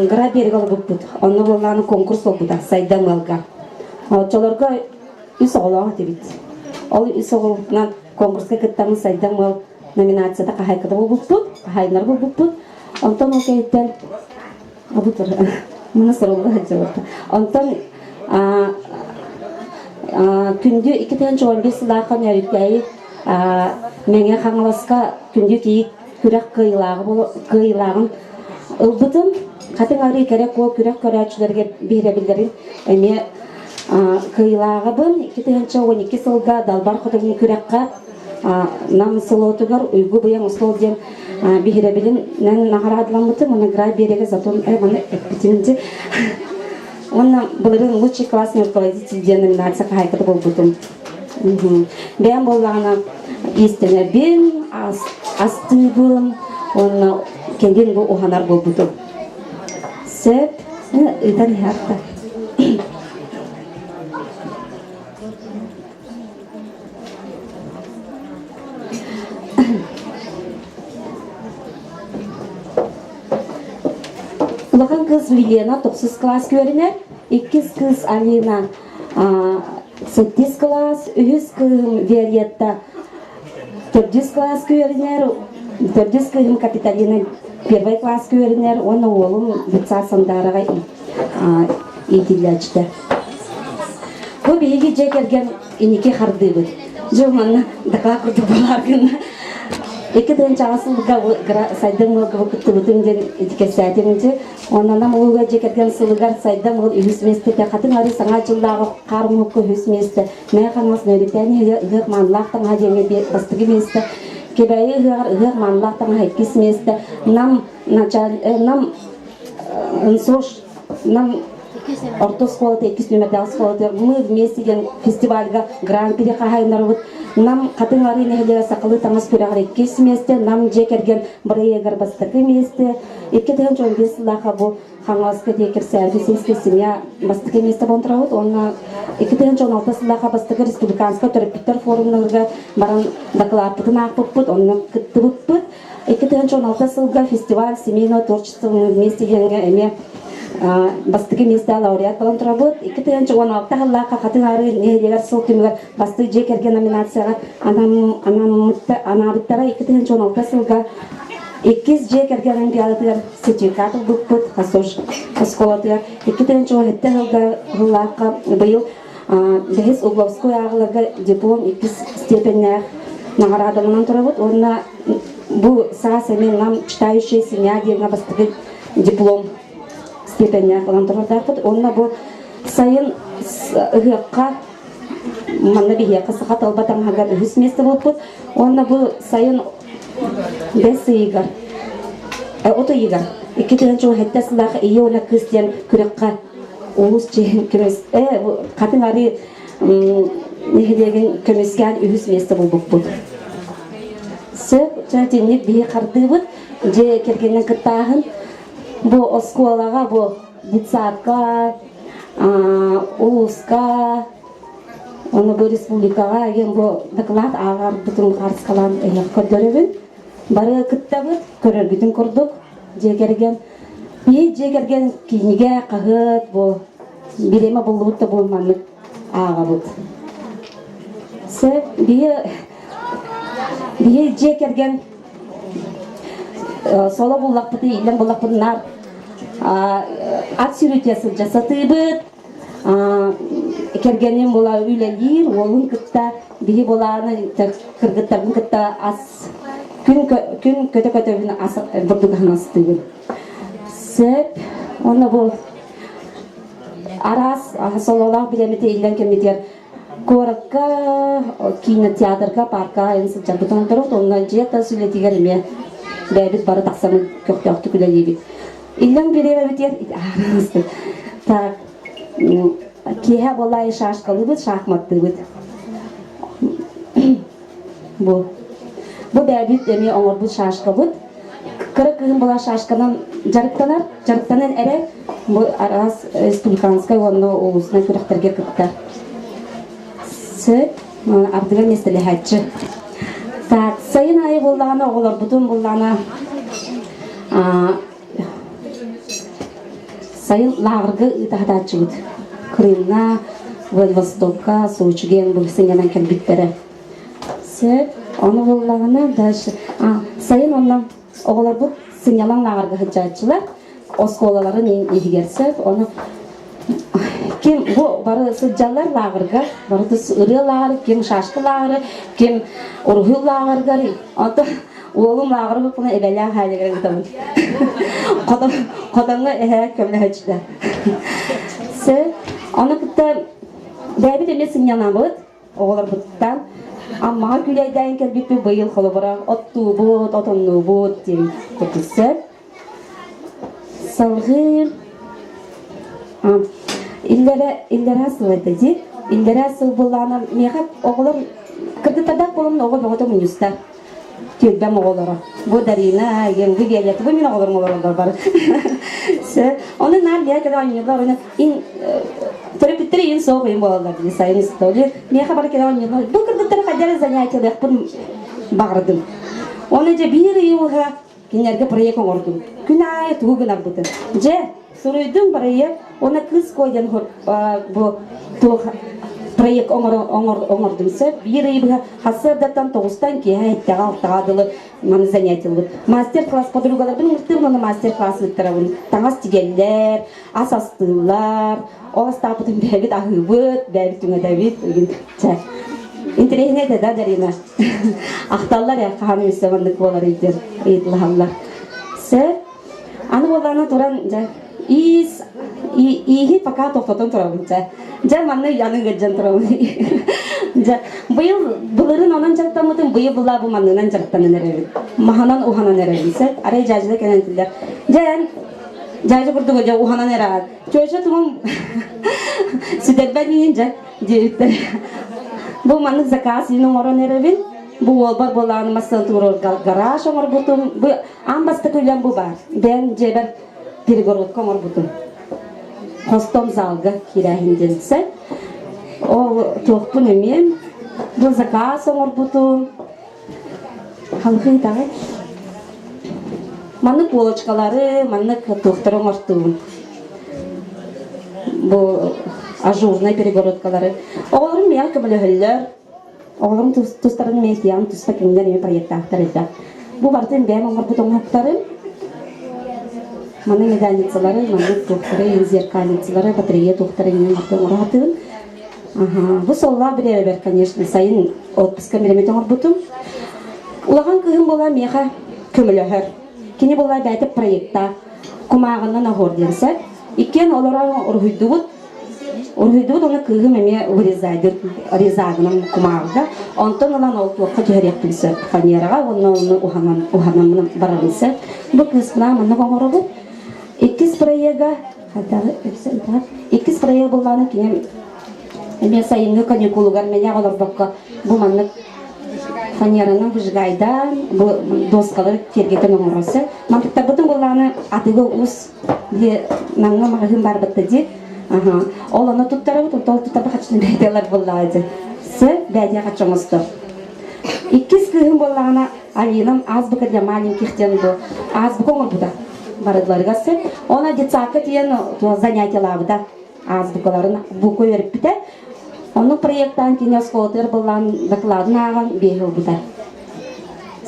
гра берег олорбуппут. Онно буоллааны конкурс буолбута Сайдам ыалга. Оччолорго үс оҕолоох этибит. Ол үс оҕолорунан конкурска кыттаммыт Сайдам ыал номинацията хаһаайката буолбуппут, хаһаайыннар буолбуппут. Онтон ол кэнниттэн Абытыр маны сурулла сылдьыбыт. Онтон күндү 2011 сылаахха Нөөрүктээйи Мэҥэ Хаҥаласка күндү кийиит күрэх кыайыылааҕын ылбытым. Хатыҥ Арыы кэрэ куо күрэх көрөөччүлэргэ биһирэбиллэрин эмиэ кыайыылааҕыбын. 2012 сылга Далбар Хотугун күрэххэ Нам селотугар Уйгу Быйаҥ остуол диэн биһирэбилинэн наҕараадаламмытым уонна Грай биэрэгэ затон маны эппитим дии. Уонна былырыын лучший классный руководитель диэн номинация хаһаайката буолбутум. Бэйэм буоллаҕына иистэнэбин, астыыбын уонна кэлин бу уһанар буолбутум. Сөп, ыытан иһэр Улахан кыыс Вилена тохсус кылаас үөрэнэр, иккис кыыс Алина сэттис кылаас, үһүс кыыһым Виолетта төрдүс кылаас үөрэнэр, төрдүс кыыһым Капиталина первый класс үөрэнэр уонна уолум детсад Сандаараҕа иитиллээччитэ. Бу биһиги дьиэ кэргэн инники хардыыбыт. Дьэ манна доклад курдук буолаар гынна. 2000 сылга сайдам ыалга кыттыбытым диэн ити кэпсээтим дьи. Онон нам улууга дьиэ кэргэн сылыгар сайдам ыал үһүс миэстэтэ, хатыҥ арыы саҥа дьыллааҕы хаар оҥоһукка үһүс миэстэ, Мэҥэ Хаҥалас Нөөрүктээн иһигэ ыһыах маанылаах таҥаһа диэҥҥэ бастакы миэстэ, Кэбээйи ыһыаҕар ыһыах маанылаах таҥаһа иккис миэстэ, Нам началь Нам НСОШ Нам орто оскуолата иккис нүмердээх оскуолатыгар Мы вместе диэн фестивальга гран-при хаһаайыннарыбыт Нам Хатыҥ Арыы нэһилиэгэ сахалыы таҥас күрэҕэр иккис миэстэ, Нам дьиэ кэргэн бырайыагар бастакы миэстэ, 2015 сыллаахха бу Хаҥаласка диэки сельская семья бастакы миэстэ буолан турабыт уонна 2016 сыллаахха бастакы республиканскай төрөппүттэр форумнарыгар баран дакылааппытын аахпыппыт, онно кыттыбыппыт. 2016 сылга фестиваль семейного творчества мы вместе диэҥҥэ эмиэ бастакы миэстэ лауреат буолан турабыт. 2016 сыллаахха Хатыҥ Арыы нэһилиэгэр сыл түмүгэр бастакы дьиэ кэргэн номинацияҕа анаабыттара. 2016 сылга иккис дьиэ кэргэн олимпиадатыгар сертификат ылбыппыт Хасош оскуолатыгар. 2017 сылга сыллаахха быйыл бэһис Угловской ааҕыларга диплом иккис степеннээх наҕараадаланан турабыт уонна бу саас эмиэ нам читающая семья диэҥҥэ бастакы диплом степеннээх ылан турардаахпыт уонна бу сайын ыһыахха манна биһиэхэ саха талба таҥаһыгар үһүс миэстэ буолбут уонна бу сайын бэс ыйыгар от ыйыгар 2017 сыллаах ийэ уонна кыыс диэн күрэххэ улус чиһин көмүс хатыҥ арыы нэһилиэгин көмүскээн үһүс миэстэ булбуппут. Сөп, итинник биһи хардыыбыт, дьиэ кэргэнин кыттааһын. Бу оскуолаҕа, бу детсадка, улууска, уонна бу республикаҕа еген бу доклад ааҕарбытын харыскалаан эһиэхэ көрдөрөбүн. Бары кыттабыт, көрөргүтүн курдук дьиэ кэргэн. Биһи дьиэ кэргэн кинигэ, хаһыат, бу бириэмэ буллубут да бу маннык ааҕабыт. Сөп, биһи биһи дьиэ кэргэн соло буллахпытын, иллэн буллахпытын наар ат сүрүтэ сылдьа сатыыбыт. Кэргэним була үлэлиир, уолун кытта биһи булааны кыргыттарбын кытта ас күн күн көтө-көтөбүн ас бурдук аһын астыыбын. Сөп. Уонна бу араас сололоох билэмити иллэн кэммитигэр куоракка, кинотеатрга, парка айан сылдьарбытын оҥоробут. Онно дьиэ тас үлэтигэр эмиэ бэйэбит бары тахсаммыт көхтөөхтүк үлэлиибит. Иллэҥ бириэмэбитигэр так киэһэ буоллаайы шашкалыыбыт, шахматтыыбыт. Бу. Бу бэйэбит эмиэ оҥорбут шашкабыт. Кыра кыыһым була шашканан дьарыктанар, дьарыктанан эрэр. Бу араас республиканскай уонна улуусунай күрэхтэргэ кыттар. Сөп, ардыгар миэстэлэһээччи. Так, сайын аайы буоллаҕына оҕолорбутун буоллаҕына сайын лааҕырга ыыта сатааччыбыт. Крымҥа, Владивостокка, Сочига бу сынньанан кэлбиттэрэ. Сөп, ону буоллаҕына дальше сайын онно оҕолорбут сынньалаҥ лааҕырга сылдьааччылар оскуолаларын иһигэр сөп ону ким бу бары сылдьаллар лааҕырга бары ырыа лааҕыры ким шашка лааҕыры ким уруһуй лааҕырыгар онтон уолум лааҕыры буккуна эбэлээх хаалыгар ыытабын хотоҥҥо эһээ көмөлөһөөччүлэр сөп ону кытта бэйэбит эмиэ сынньанабыт Оҕолорбуттан Аммаҕа күүлэйдээн кэлбиппит быйыл холобура оттуубут, отоннуубут диэн курдук сөп. Салгыы иллэрэ иллэрээ сыл этэ дии. Иллэрээ сыл буллаана миэхэ оҕолор кыргыттардаах буолан оҕо бөҕөтө мунньуста. Түөлбэм оҕолоро. Бу Дарина, Енгы Виолетта, бу мин оҕолорум олороллор бары. Сөп. Ону наар миэхэ кэлэ оонньууллар, ону ин төрөппүттэр иин суох уйун буолаллар дии сайын история. Миэхэ бары кэлэ оонньууллар. Бу кыргыттары хайдах занятиелыахпын баҕардым. Оны дьэ биир ый уһа кинилэргэ проект оҥордум. Күн аайы тугу гынарбытын. Дьэ, суруйдум проект, уонна кыыс кой диэн бу туох проект оҥордум сөп. Биир ый быһа сарсыардаттан тоҕустан киэһэ эттэҕэ алтаҕа дылы маны занятиелыбыт. Мастер-класс подругаларбын ыҥыртыыбын уонна мастер-класс ыыттарабын. Таҥас тигэллэр, ас астыыллар, ол астаабытын бэйэбит аһыыбыт, бэйэбит түҥэтэбит. Чэ. Интэриэһинэй да да, Дарина? Ахталлар ээ, хаһан өссө маннык буоларый диэн ыйыталаһаллар. Сөп. Аны буоллаҕына туран, дьэ, иис ииһи пока тохтотон турабын дьэ. Дьэ, манна аны ыалдьан турабын. Дьэ, быйыл былырын онон дьарыктаммытым, быйыл булаа бу маннынан дьарыктанан эрэбин. Маһынан уһанан эрэбин, сөп. Арай дьаадьыла кэлэн этиллэр. Дьэ, эн дьаадьы курдук дьэ уһанан эрэҕин. Чүөчэ тугум сүтэрбэт иһин дьэ диэбиттэр. Бу маннык заказ иһин оҥорон эрэбин. Бу уолбар буолааны массыына туруорар гараж оҥорбутум. Бу аан бастакы үлэм бу баар. Бэйэм дьиэбэр перегородка оҥорбутум. Хостон залга киирээһин диэн сөп. Ол туохпун эмиэ бу заказ оҥорбутум. Халхыы даҕай. Маннык полочкалары, маннык туохтары оҥортуубун. Бу ажурнай перегородкалары. Оҕолорум миэхэ көмөлөһөллөр. Оҕолорум тустарын мэйитиэҕин туспа кинилэр эмиэ проектаахтар элбэх. Бу барытын бэйэм оҥорбут оҥоһуктарым. Маны медальницалары, маннык туохтары, зеркальницалары, батарея туохтары иҥин оҥоро сатыыбын. Бу соллоох бириэмэбэр, конечно, сайын отпуска бириэмэтэ оҥорбутум. Улахан кыыһым буола миэхэ көмөлөһөр. Кини буола бэйэтэ проектаах кумааҕынан оһуор диэн сөп. Иккиэн олорон уруһуйдубут. Уруһуйдубут уонна кыыһым эмиэ вырезайдыр резагынан кумааҕыга. Онтон ылан ол туохха түһэриэхпин сөп фанераҕа уонна ону уһанан уһанан барарын сөп. Бу кыыспынаан маннык оҥоробут. Иккис проега Иккис проект буоллаҕына кини эмиэ сайыҥҥы каникулугар мэнээх олорбокко бу маннык фанеранан выжигайдаан бу доскалары киэргэтэн оҥороссо. Мантыктарбытын буоллаҕына атыга ус били Намҥа маҕаһыын барбытта дии. Аха. Ол ону туттарабыт, ол туттарба хаччыны бэйдэлэр буоллаҕа дии. Сэ бэйдиэ хаччы оҥостор. Иккис кыыһым буоллаҕына Алинам азбука для маленьких диэн бу азбука оҥорбута барыларыгар сөп. Она детсадка тиийэн занятиелаабыта азбукаларын буква үөрэппитэ. Ону проектаан кини оскуолатыгар былаан докладын ааҕан биэһи ылбыта.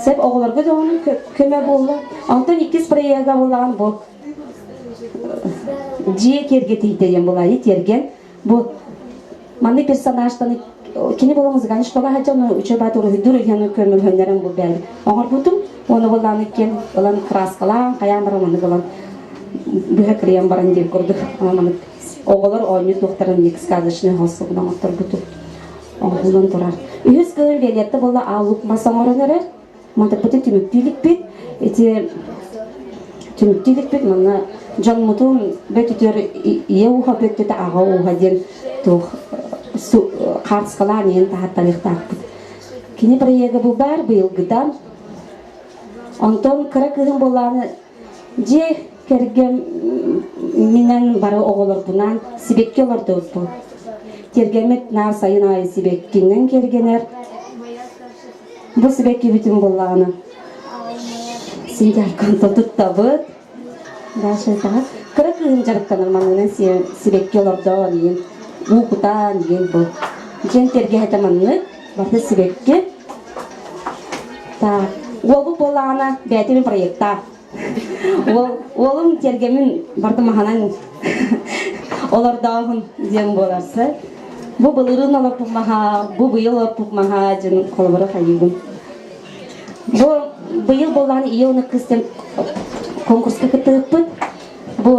Сөп оҕолорго да ону көмө буолла. Онтон иккис проега буллаҕын бу дьиэ киэргэтиитэ диэн булайы тиэргэн Бу маннык персонажтаны кини буола музыкальный школа сылдьан үчүгэй баат уруһуйдуур иһэн көмөлөһөннөрөн бу бэйэм оҥорбутум. Уонна буоллааны киэн ылан краскалаан, хайаан баран маннык ылан быһа кырыйан баран диэн курдук маннык оҕолор оонньуу туохтарын сказочный хоссугун оҥотторбутум. Оҥоһуллан турар. Үһүс кыһын Виолетта буолла аалук мас оҥорон эрэр. Мантыкпытын түмүктүү иликпит. Ити түмүктүү иликпит манна дьоммутун бөтүтүөр ийэ ууһа бөттүтэ аҕа ууһа диэн туох хаартыскалаан иһин таһаттарыахтаахпыт. Кини проега бу баар быйылгыта. Онтон кыра кыыһым буоллааны дьиэ Кэргэмминэн бары оҕолорбунаан сибэкки олордубуппут. Тиэргэммит наар сайын аайы сибэккинэн киэргэнэр. Бу сибэккибитин буллаҕына синтярканта туттабыт. Даша таһа кыра кыыһым дьарыктанар маннынан сибэкки олордоон иин уу кутаан иин бу. Дьэн тиэргэһэтэ маннык барыта сибэкки. Так, уолбут буоллаҕына бэйэтин проектаах. Уолум тиэргэмин барыта маһанан олордооһун диэн буоларса. Бу былырыын олорпут маһа, бу быйыл олорпут маһа дьон холобура хайыыбын. Бу быйыл буоллаҕына ийэ уонна кыыс диэн конкурска кыттыһыппыт. Бу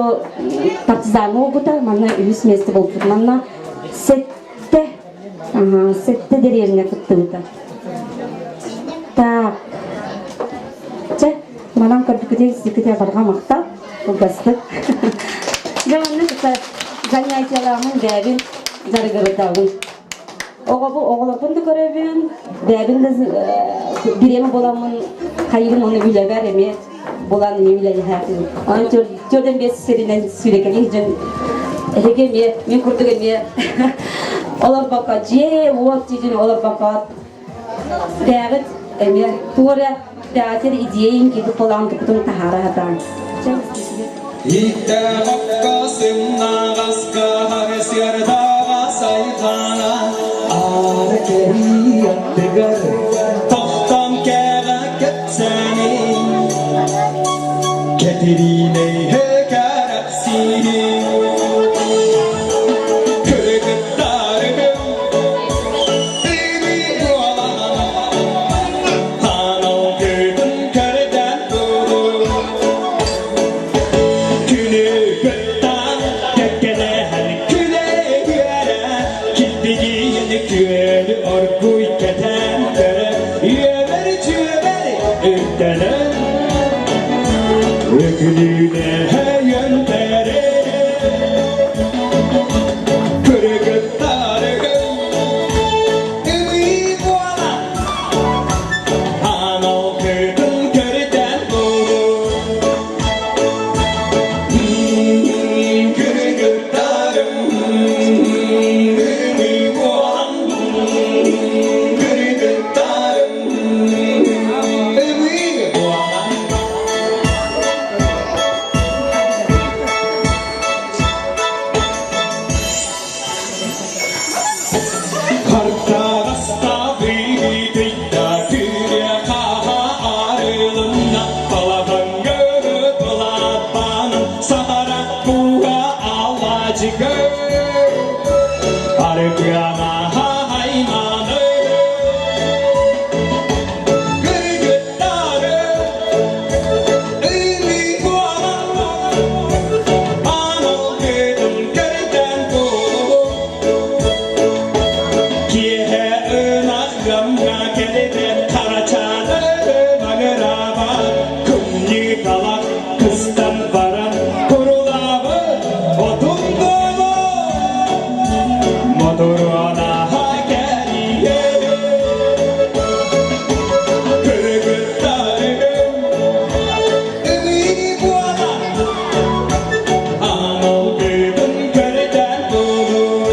партизаҥҥа буолбута, манна үһүс миэстэ буолбут. Манна сэттэ, сэттэ дэриэбинэ кыттыбыта. Так, чэ, манан көрбүкүтэ истибиккитэ барҕа махтал, кылгастык. Дьэ, манна занятиялааммын бэйэбин дьарыгырытабын. Оҕобу оҕолорбун да көрөбүн, бэйэбин да бириэмэ буоламмын хайыыбын уонна үлэбэр эмиэ булан эмиэ үлэлэһээтим. Онон төрдөн биэс сиринэн сүүрэкэлии дьон эһиги эмиэ мин курдук эмиэ олорбокко дьиэ уот дьиэтин олорбокко бэйэҕит эмиэ туора бэйэҕитин идиэйин киирбит буолаҕын тукутун таһаара сатаан. Ииттээх сымнаҕаска сыардаҕа сайҕана аара кэрии аттыгар тохтон кэҕэ кэпсээни Кэтириинэй кэрэхсиири Кыргыттарым Imi буолан Анал кыытын көрдөн турун Күнү кыттан кэккэлэһэн күлэ-үөрэ Килбигиин күөлү оргуй кэтэн көрө Үөбэр-чүөбэр үктэнэн Өкүлүүнэ өйөнтөрө Кыргыттарыгым ымыы буола Анал кытын көрүтэн Кыргыттарым ымыы буолан Кыргыттарым ымыы буолан. Киэһэ ынах гамҥа кэлибэт харачааны маҥыраабат кымньыы талах кыстан баран курулаабыт отун буолуо мотуруонаһа кэлиэ кыргыттарым ымыы буола анал кыытын көрүтэн буолуо.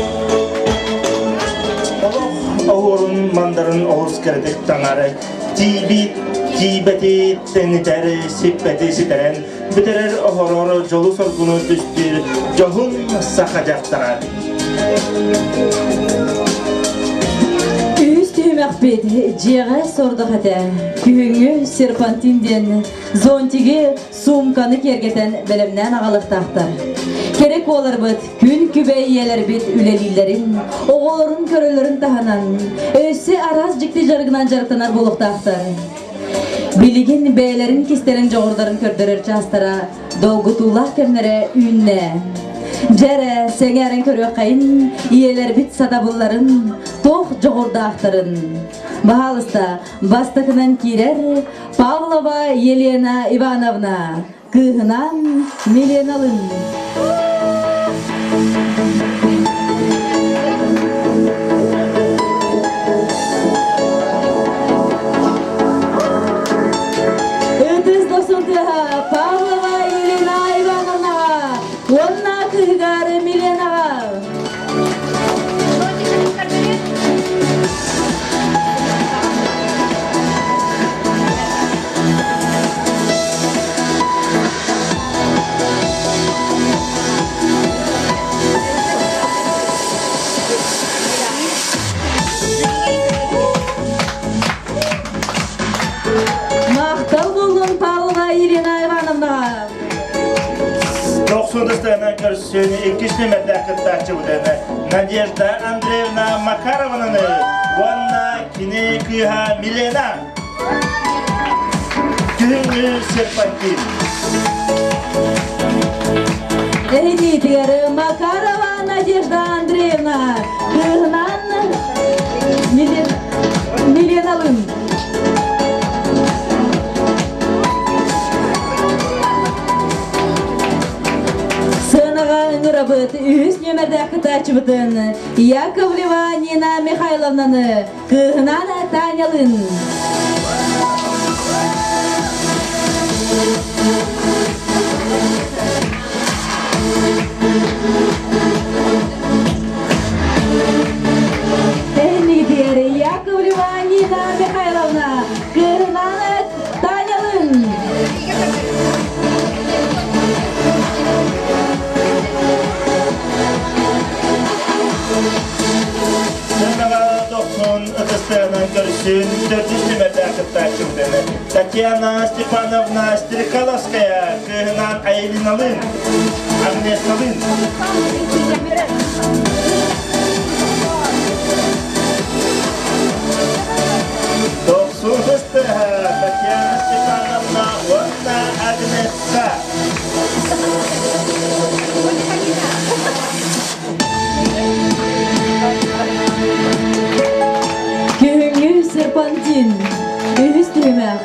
Олох оһуорун мандарын олус кэрэтик таҥары тиийбит тиийбэти тэҥитэр сиппэти ситэрэн бүтэрэр оһорор дьолу-соргуну түстүүр дьоһун саха дьахтара. Үһүс түһүмэхпит дьиэҕэ сордох этэ. Күһүҥҥү серпантин диэн зонтигы суумканы киэргэтэн бэлэмнээн аҕалыахтаахтар. Кэрэ куоларбыт, күн күбэй ийэлэрбит үлэлииллэрин, оҕолорун көрөллөрүн таһынан, өссө араас дьикти дьарыгынан дьарыктанар буолуохтаахтар. Билигин бэйэлэрин кистэлэҥ дьоҕурдарын көрдөрөр чаастара долгутуулаах кэмнэрэ үүннэ. Дьэрэ, сэҥээрэн көрүөххэйин, ийэлэрбит сатабылларын, туох дьоҕурдаахтарын. Баһаалыста, бастакынан киирэр Павлова Елена Ивановна кыыһынан Миленалын. Ытыс дохсун тыаһа Павлова Елена Ивановна! ытыстыынан көрсүн иккис нүмердээх кыттааччыбытын Надежда Андреевна Макаровнаны уонна кини кыыһа Милена Күһүҥҥү серпантин. Эһитиитигэр Макарова Надежда Андреевна кыыһынан Миленалын. Сыанаҕа ыҥырабыт үһүс нүөмэрдээх кытааччыбытын Яковлева Нина Михайловнаны кыыһынаан Танялын. Эһинигитигэр Яковлева Нина Михайловна кыыһынаан Танялын. Сыанаҕа дохсун ытыстыынан көрсүн төрдүс нүмердээх кыттааччыбытын Татьяна Степановна Стрекаловская кыыһынаан Айлиналыын Агнесалыын Дохсун ытыстыһа Татьяна Степановна уонна Агнесса. Күһүҥҥү серпантин. Үһүс түһүмэх.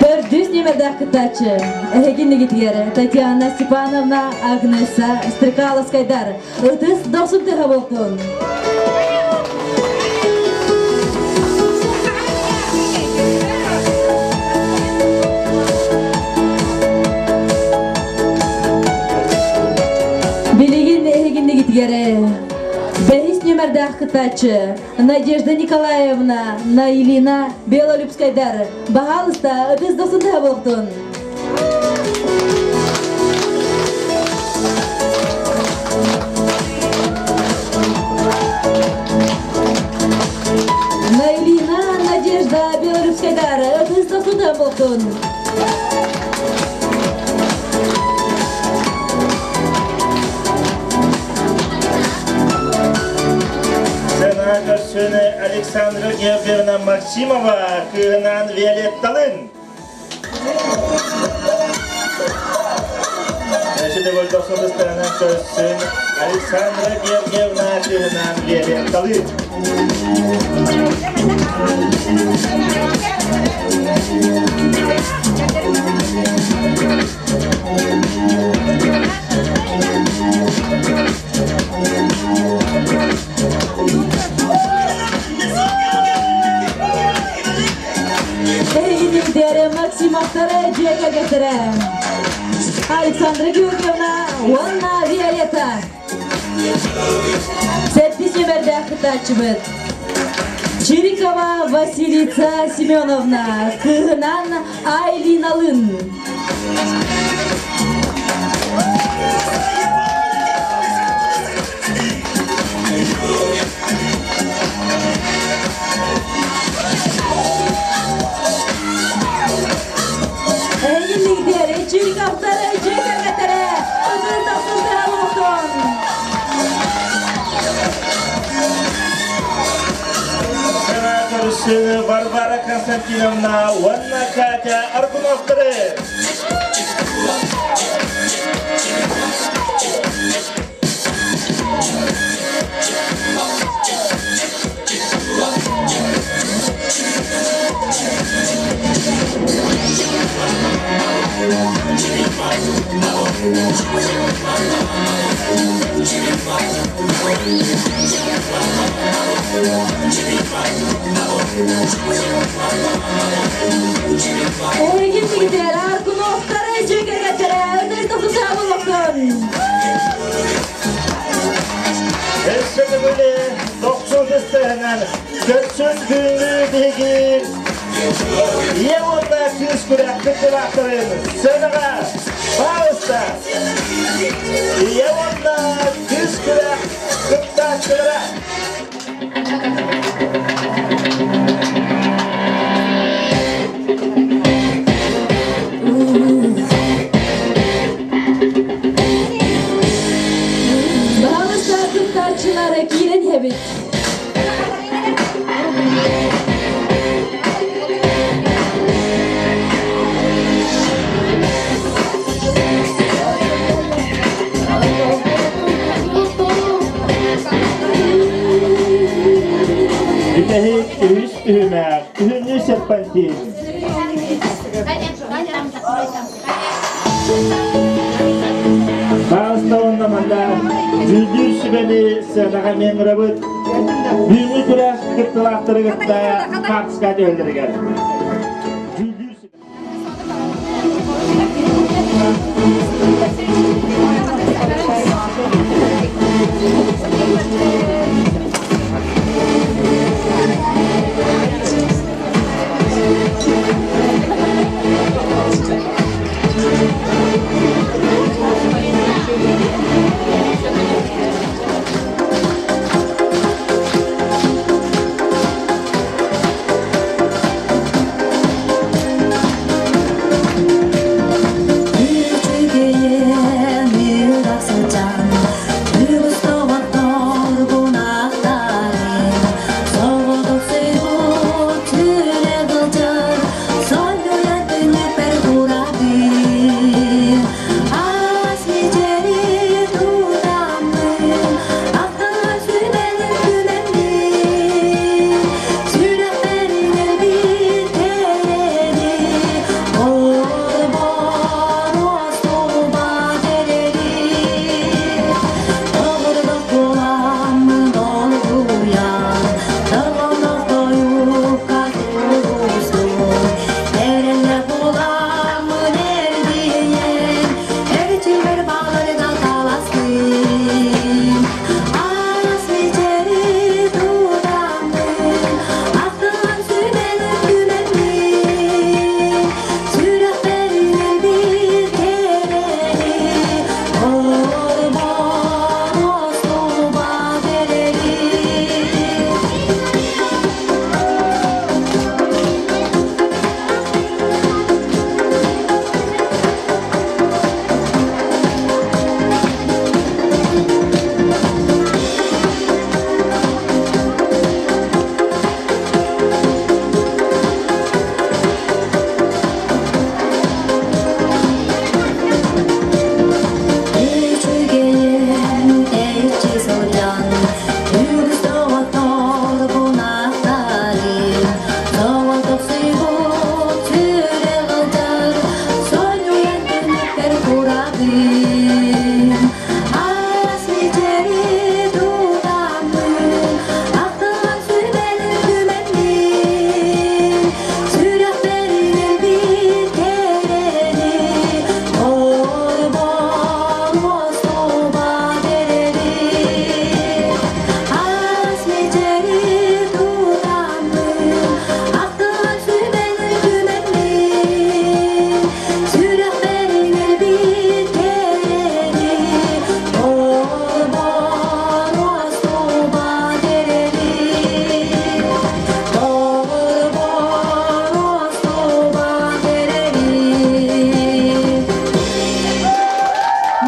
Төрдүс нүмердээх кыттааччы эһиги нигитигэр Татьяна Степановна Агнеса Стрекаловскайдар ытыс дохсун тыһа буолтун. Билигин эһигиннигитигэр бэһис нүмердээх кыттааччы Надежда Николаевна Наилина Белолюбскайдар баһаалыста ытыс дохсун буолтун. Наилина Надежда Белолюбскайдар ытыс дохсун буолтун. Сана көрсүнэ Александра Георгиевна Максимова кыыһынаан Виолетталын. Көрсүн Александра Георгиевна кыыһынаан Виолетталын. Эһигиниктэрэ Максимовтара дьиэ кэргэттэрэ Александра Георгиевна уонна Виолетта. Сэттис нүмердээх кыттааччыбыт Чирикова Василица Семеновна кыыһынан Айлиналын. Эйилигдер, Чириковтары, дьиэ кэргэттэрэ, ытыр тахсын тыһалуохтун! Сенаторшыны Варвара Константиновна уонна Катя Аргуновтары. Эһиги сигитэр Аргуновтары, дьиэ кэргэттэрэ, ытыр тахсын тыһалуохтун! Өссө төгүлэ дохсун сыстыһынан көрсүн күнгү биһиги Ийэ уонна кыыс күрэх кыттыылаахтарын сыанаҕа пауза Ийэ уонна кыыс күрэх кыттааччылара Бүтэһик үһүс түһүмэх, күһүҥҥү серпантин. Баҕаста уонна манна дьүүллүүр сүбэни сыанаҕа эмиэ ыҥырабыт. Бүгүҥҥү күрэх кыттыылаахтары кытта хаартыска түһэллэригэр.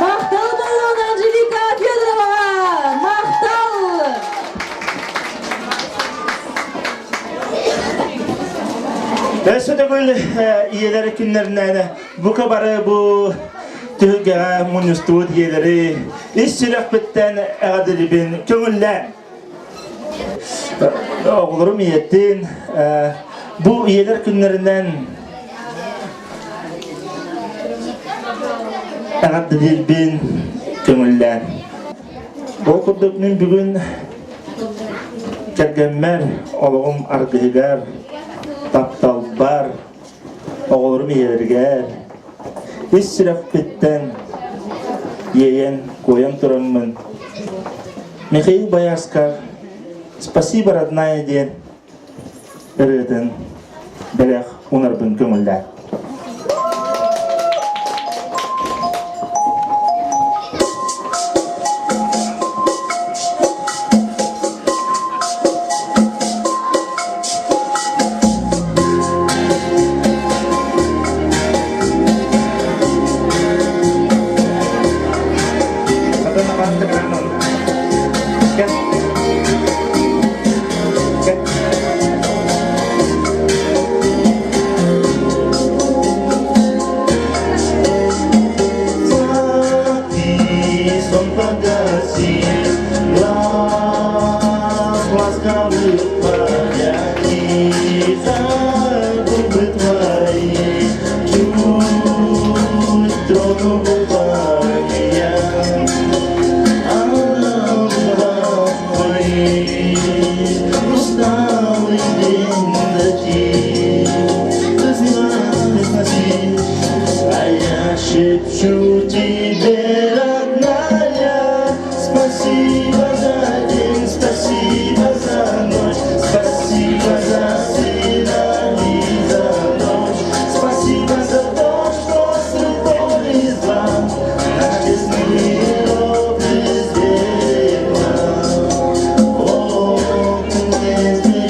Махтал буолуон Анжелика Федороваҕа! Махтал! Өссө төгүл ийэлэр күннэринэн бука бары бу түһүлгэҕэ мунньустубут ийэлэри ис сүрэхпиттэн эҕэрдэлиибин көҥүллээн. Оҕолорум ийэтин бу ийэлэр күннэринэн эҕэрдэлиирбин көҥүллээн. Ол курдук мин бүгүн кэргэммэр, олоҕум аргыһыгар, тапталбар, оҕолорум ийэлэригэр ис сүрэхпиттэн иэйэн, куойан тураммын Михаил Боярскай «Спасибо, родная» диэн ырыатын бэлэх унарбын көҥүллээн. Шепчу тебе, родная, спасибо за день, спасибо за ночь, спасибо за сына и за дочь, спасибо за то, что с трудом наш честный род безбедно, о, безбедно.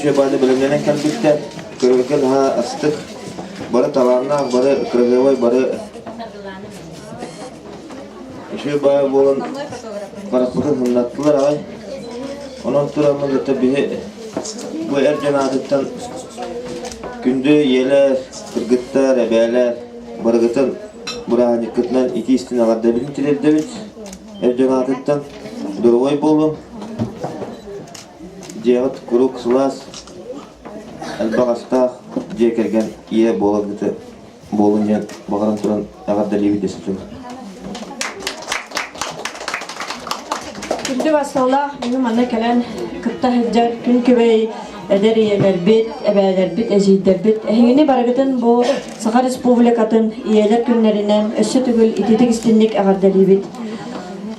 үчүгэй баады бэлэмнэнэн кэлбиттэр. Көрөргө наһаа астык. Бары талааннаах, бары кыраһыабай, бары үчүгэй баайы буолан харахпытын сымнаттылар аҕай. Онон тураммын кытта биһи бу эр дьон аатыттан күндү ийэлэр, кыргыттар, эбээлэр барыгытын бырааһынньыккытынан итии-истиҥ эҕэрдэбитин тириэрдэбит. Эр дьон аатыттан доруобай буолуҥ, дьиэҕит куруук сылаас, элбэх астаах дьиэ кэргэн ийэ буоларгыты буолун диэн баҕаран туран эҕэрдэлиибит дэсэтин. Күндү басталаах бүгүн манна кэлэн кытта сылдьар күн күбэй эдэр ийэлэрбит, эбээлэрбит, эдьиийдэрбит эһигини барыгытын бу Саха Республикатын ийэлэр күннэринэн өссө төгүл ититик истинник эҕэрдэлиибит.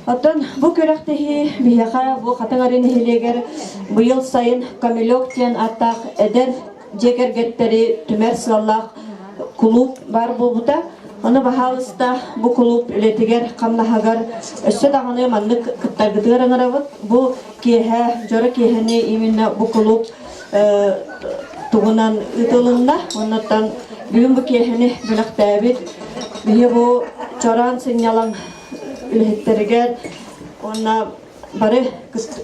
Оттон бу күрэхтэһии биһиэхэ бу Хатыҥ Арыы нэһилиэгэр быйыл сайын Камелек диэн ааттаах эдэр дьиэ кэргэттэри түмэр сыаллаах кулууп баар буолбута. Ону баһаалыста бу кулууп үлэтигэр, хамнаһыгар өссө даҕаны маннык кыттаргытыгар ыҥырабыт. Бу киэһэ, дьоро киэһэни именно бу кулууп тугунан ыытылынна. Оннуттан бүгүн бу киэһэни бэлэхтээбит. Биһи бу чораан сынньалаҥ үлэһиттэригэр уонна бары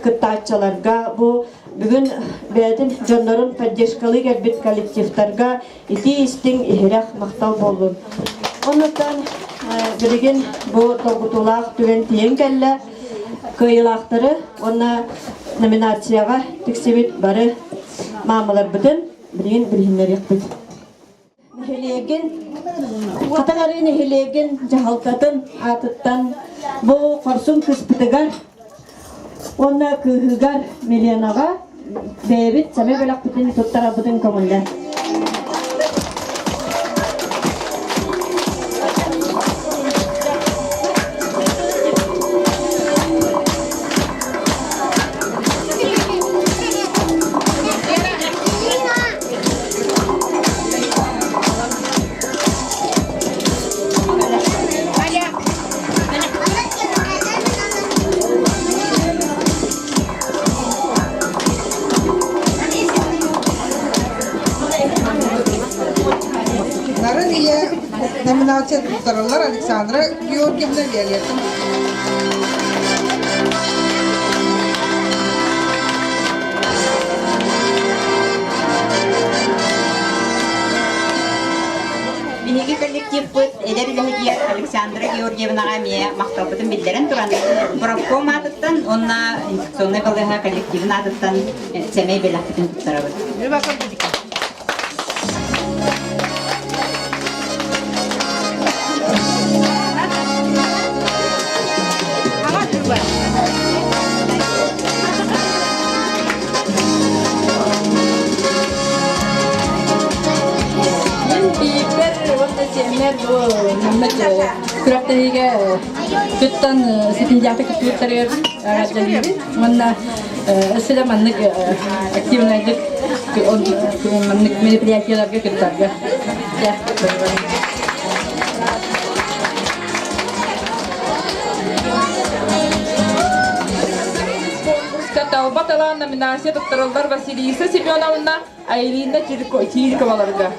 кыттааччыларга бу бүгүн бэйэтин дьоннорун поддержкалыы кэлбит коллективтарга итии-истиҥ иһирэх махтал буоллун. Оннуттан билигин бу долгутуулаах түгэн тиийэн кэллэ. Кыайыылаахтары уонна номинацияҕа тиксибит бары маамаларбытын билигин билиһиннэриэхпит. Нэһилиэгин Хатыҥ Арыы нэһилиэгин дьаһалтатын аатыттан бу хорсун кыыспытыгар уонна кыыһыгар Миленаҕа бэйэбит сэмэй бэлэхпитин туттарарбытын көҥүллэ. Нарын ийэ номинация туттараллар Александра Георгиевна Виолетта. Биһиги коллективпыт эдэр үлэһитигэр Александра Георгиевнаҕа эмиэ махталбытын биллэрэн туран, профком аатыттан уонна инфекционнай балыыһа коллективын аатыттан сэмэй бэлэхпитин туттарабыт. Мин биирбэр уонна сиэннэр бу маннык күрэхтэһиигэ кыттан ситиһиилээхтик кыттыбыттарыгар эҕэрдэлиибин уонна өссө да маннык активнайдык маннык мероприятиеларга кыттарга Талба талаан номинация туттарыллар Василиса Семеновна, Айрина Чириковаларга.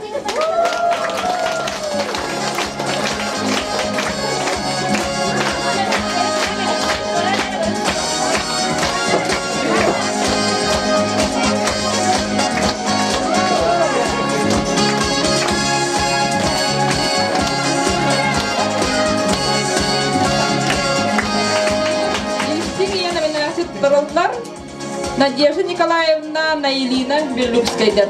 Истиҥ ийэ номинация туттарыллар Надежда Николаевна Наилина Беллюбскайдар.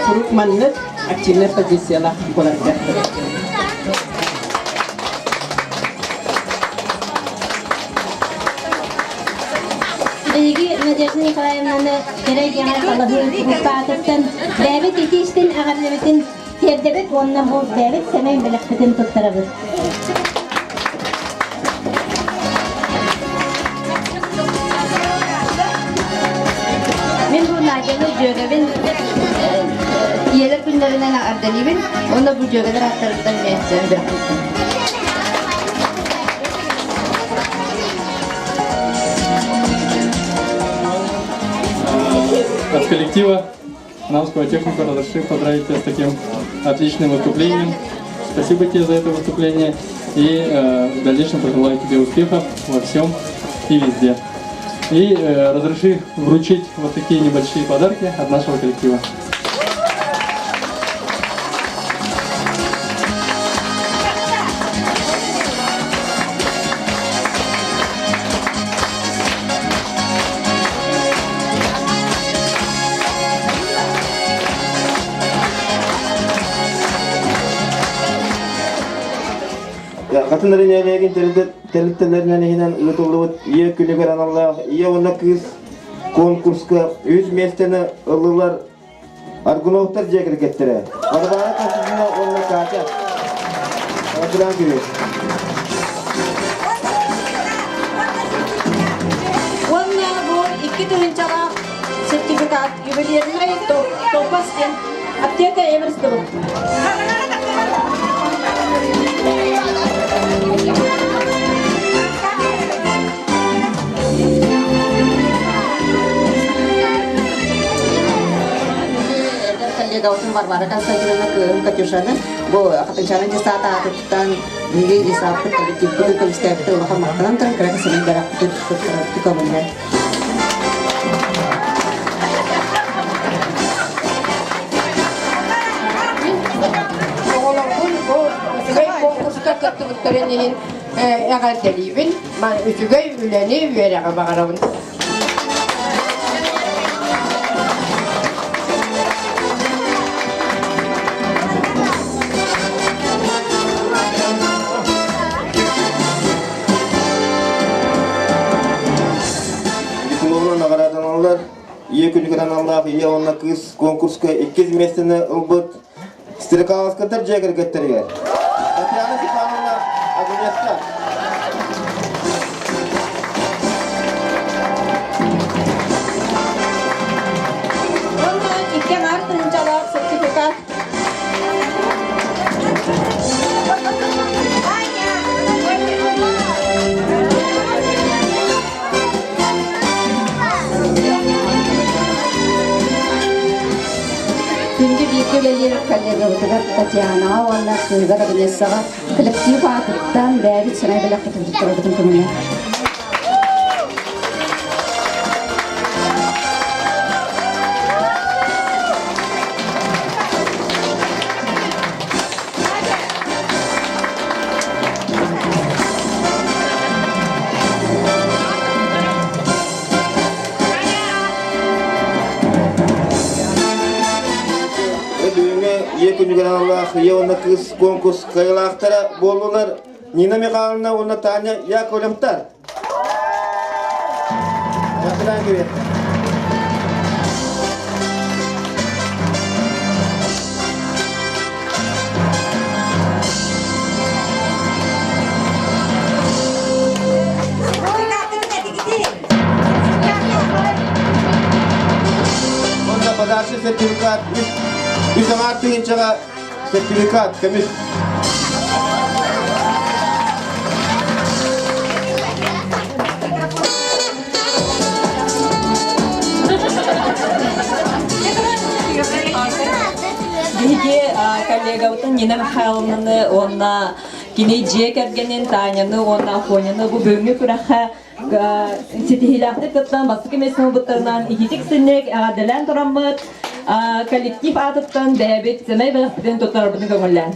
Куруук маннык активнай позициялаах буоларга. Биһиги Надежда Николаевнаны кэрэ эйгэҕэ талаһыы группаатыттан бэйэбит ити истин эҕэрдэбитин тиэрдэбит уонна бу бэйэбит сэмэй бэлэхпитин туттарабыт. Мин бу Надяны дьүөгэбин ийэлэр күннэринэн. күннэринэн эҕэрдэлиибин уонна бу дьүөгэлэр ааттарыттан эмиэ бэлэхтиибин. От коллектива Намского техника разрешил поздравить тебя с таким отличным выступлением. Спасибо тебе за это выступление и э, в дальнейшем пожелаю тебе успехов во всем и везде. И э, разреши вручить вот такие небольшие подарки от нашего коллектива. Хатын нэһилиэгин тэрилтэлэринэн иһинэн ыытыллыбыт Ийэ күнүгэр аналлаах Ийэ уонна кыыс конкурска үс миэстэни ыллылар Аргуновтар дьиэ кэргэттэрэ Варвара Константиновна уонна Катя Абдулан Күрү. Уонна бу 2000-лаах сертификат ювелирный топас диэн аптека Эверст Эдэр коллегабытын Варвара Константиновна кыыһын Катюшаны бу Хатынчаана десант аатыттан биһиги десаппыт коллективпытын көмүскээбитэ улахан махтанан туран кыра кэсэнэн бэлэхпитин туттарабыт көҥүллэр. Оҕолорбун бу үчүгэй конкурска кыттыбыттарын иһин эҕэрдэлиибин. Үчүгэй үлэни, үөрэҕи баҕарабын. Дипломунан наҕараадаланаллар. Ийэ күнүгэр аналлаах Ийэ уонна кыыс конкурска иккис миэстэни ылбыт Стрекаловскайдар дьиэ кэргэттэригэр Татьяна Степановна Агнесса Уонна икки аҥаар тыһыынчалаах сертификат. Күндү бииргэ үлэлиир коллегабытыгар Татьянаҕа уонна кыыһыгар Агнессаҕа коллектив аатыттан бэйэбит сэмэй бэлэхпитин туттарабытын көҥүлэ. Бүгүҥҥү Ийэ күнүгэр аналлаах Ийэ уонна кыыс конкурс кыайыылаахтара буоллулар Нина Михайловна уонна Таня Яковлевтар. Онно подарочный сертификат үс аҥаар тыһыынчаҕа сертификат көмүс. Биһиги коллегабытын Нина Михайловнаны уонна кини дьиэ кэргэнин Таняны уонна Афоняны бу бүгүҥҥү күрэххэ ситиһиилээхтик кыттан бастакы миэстэни ылбыттарынан ититик синник эҕэрдэлээн тураммыт коллектив аатыттан бэйэбит сэмэй бэлэхпитин туттарарбытын көҥүллээн.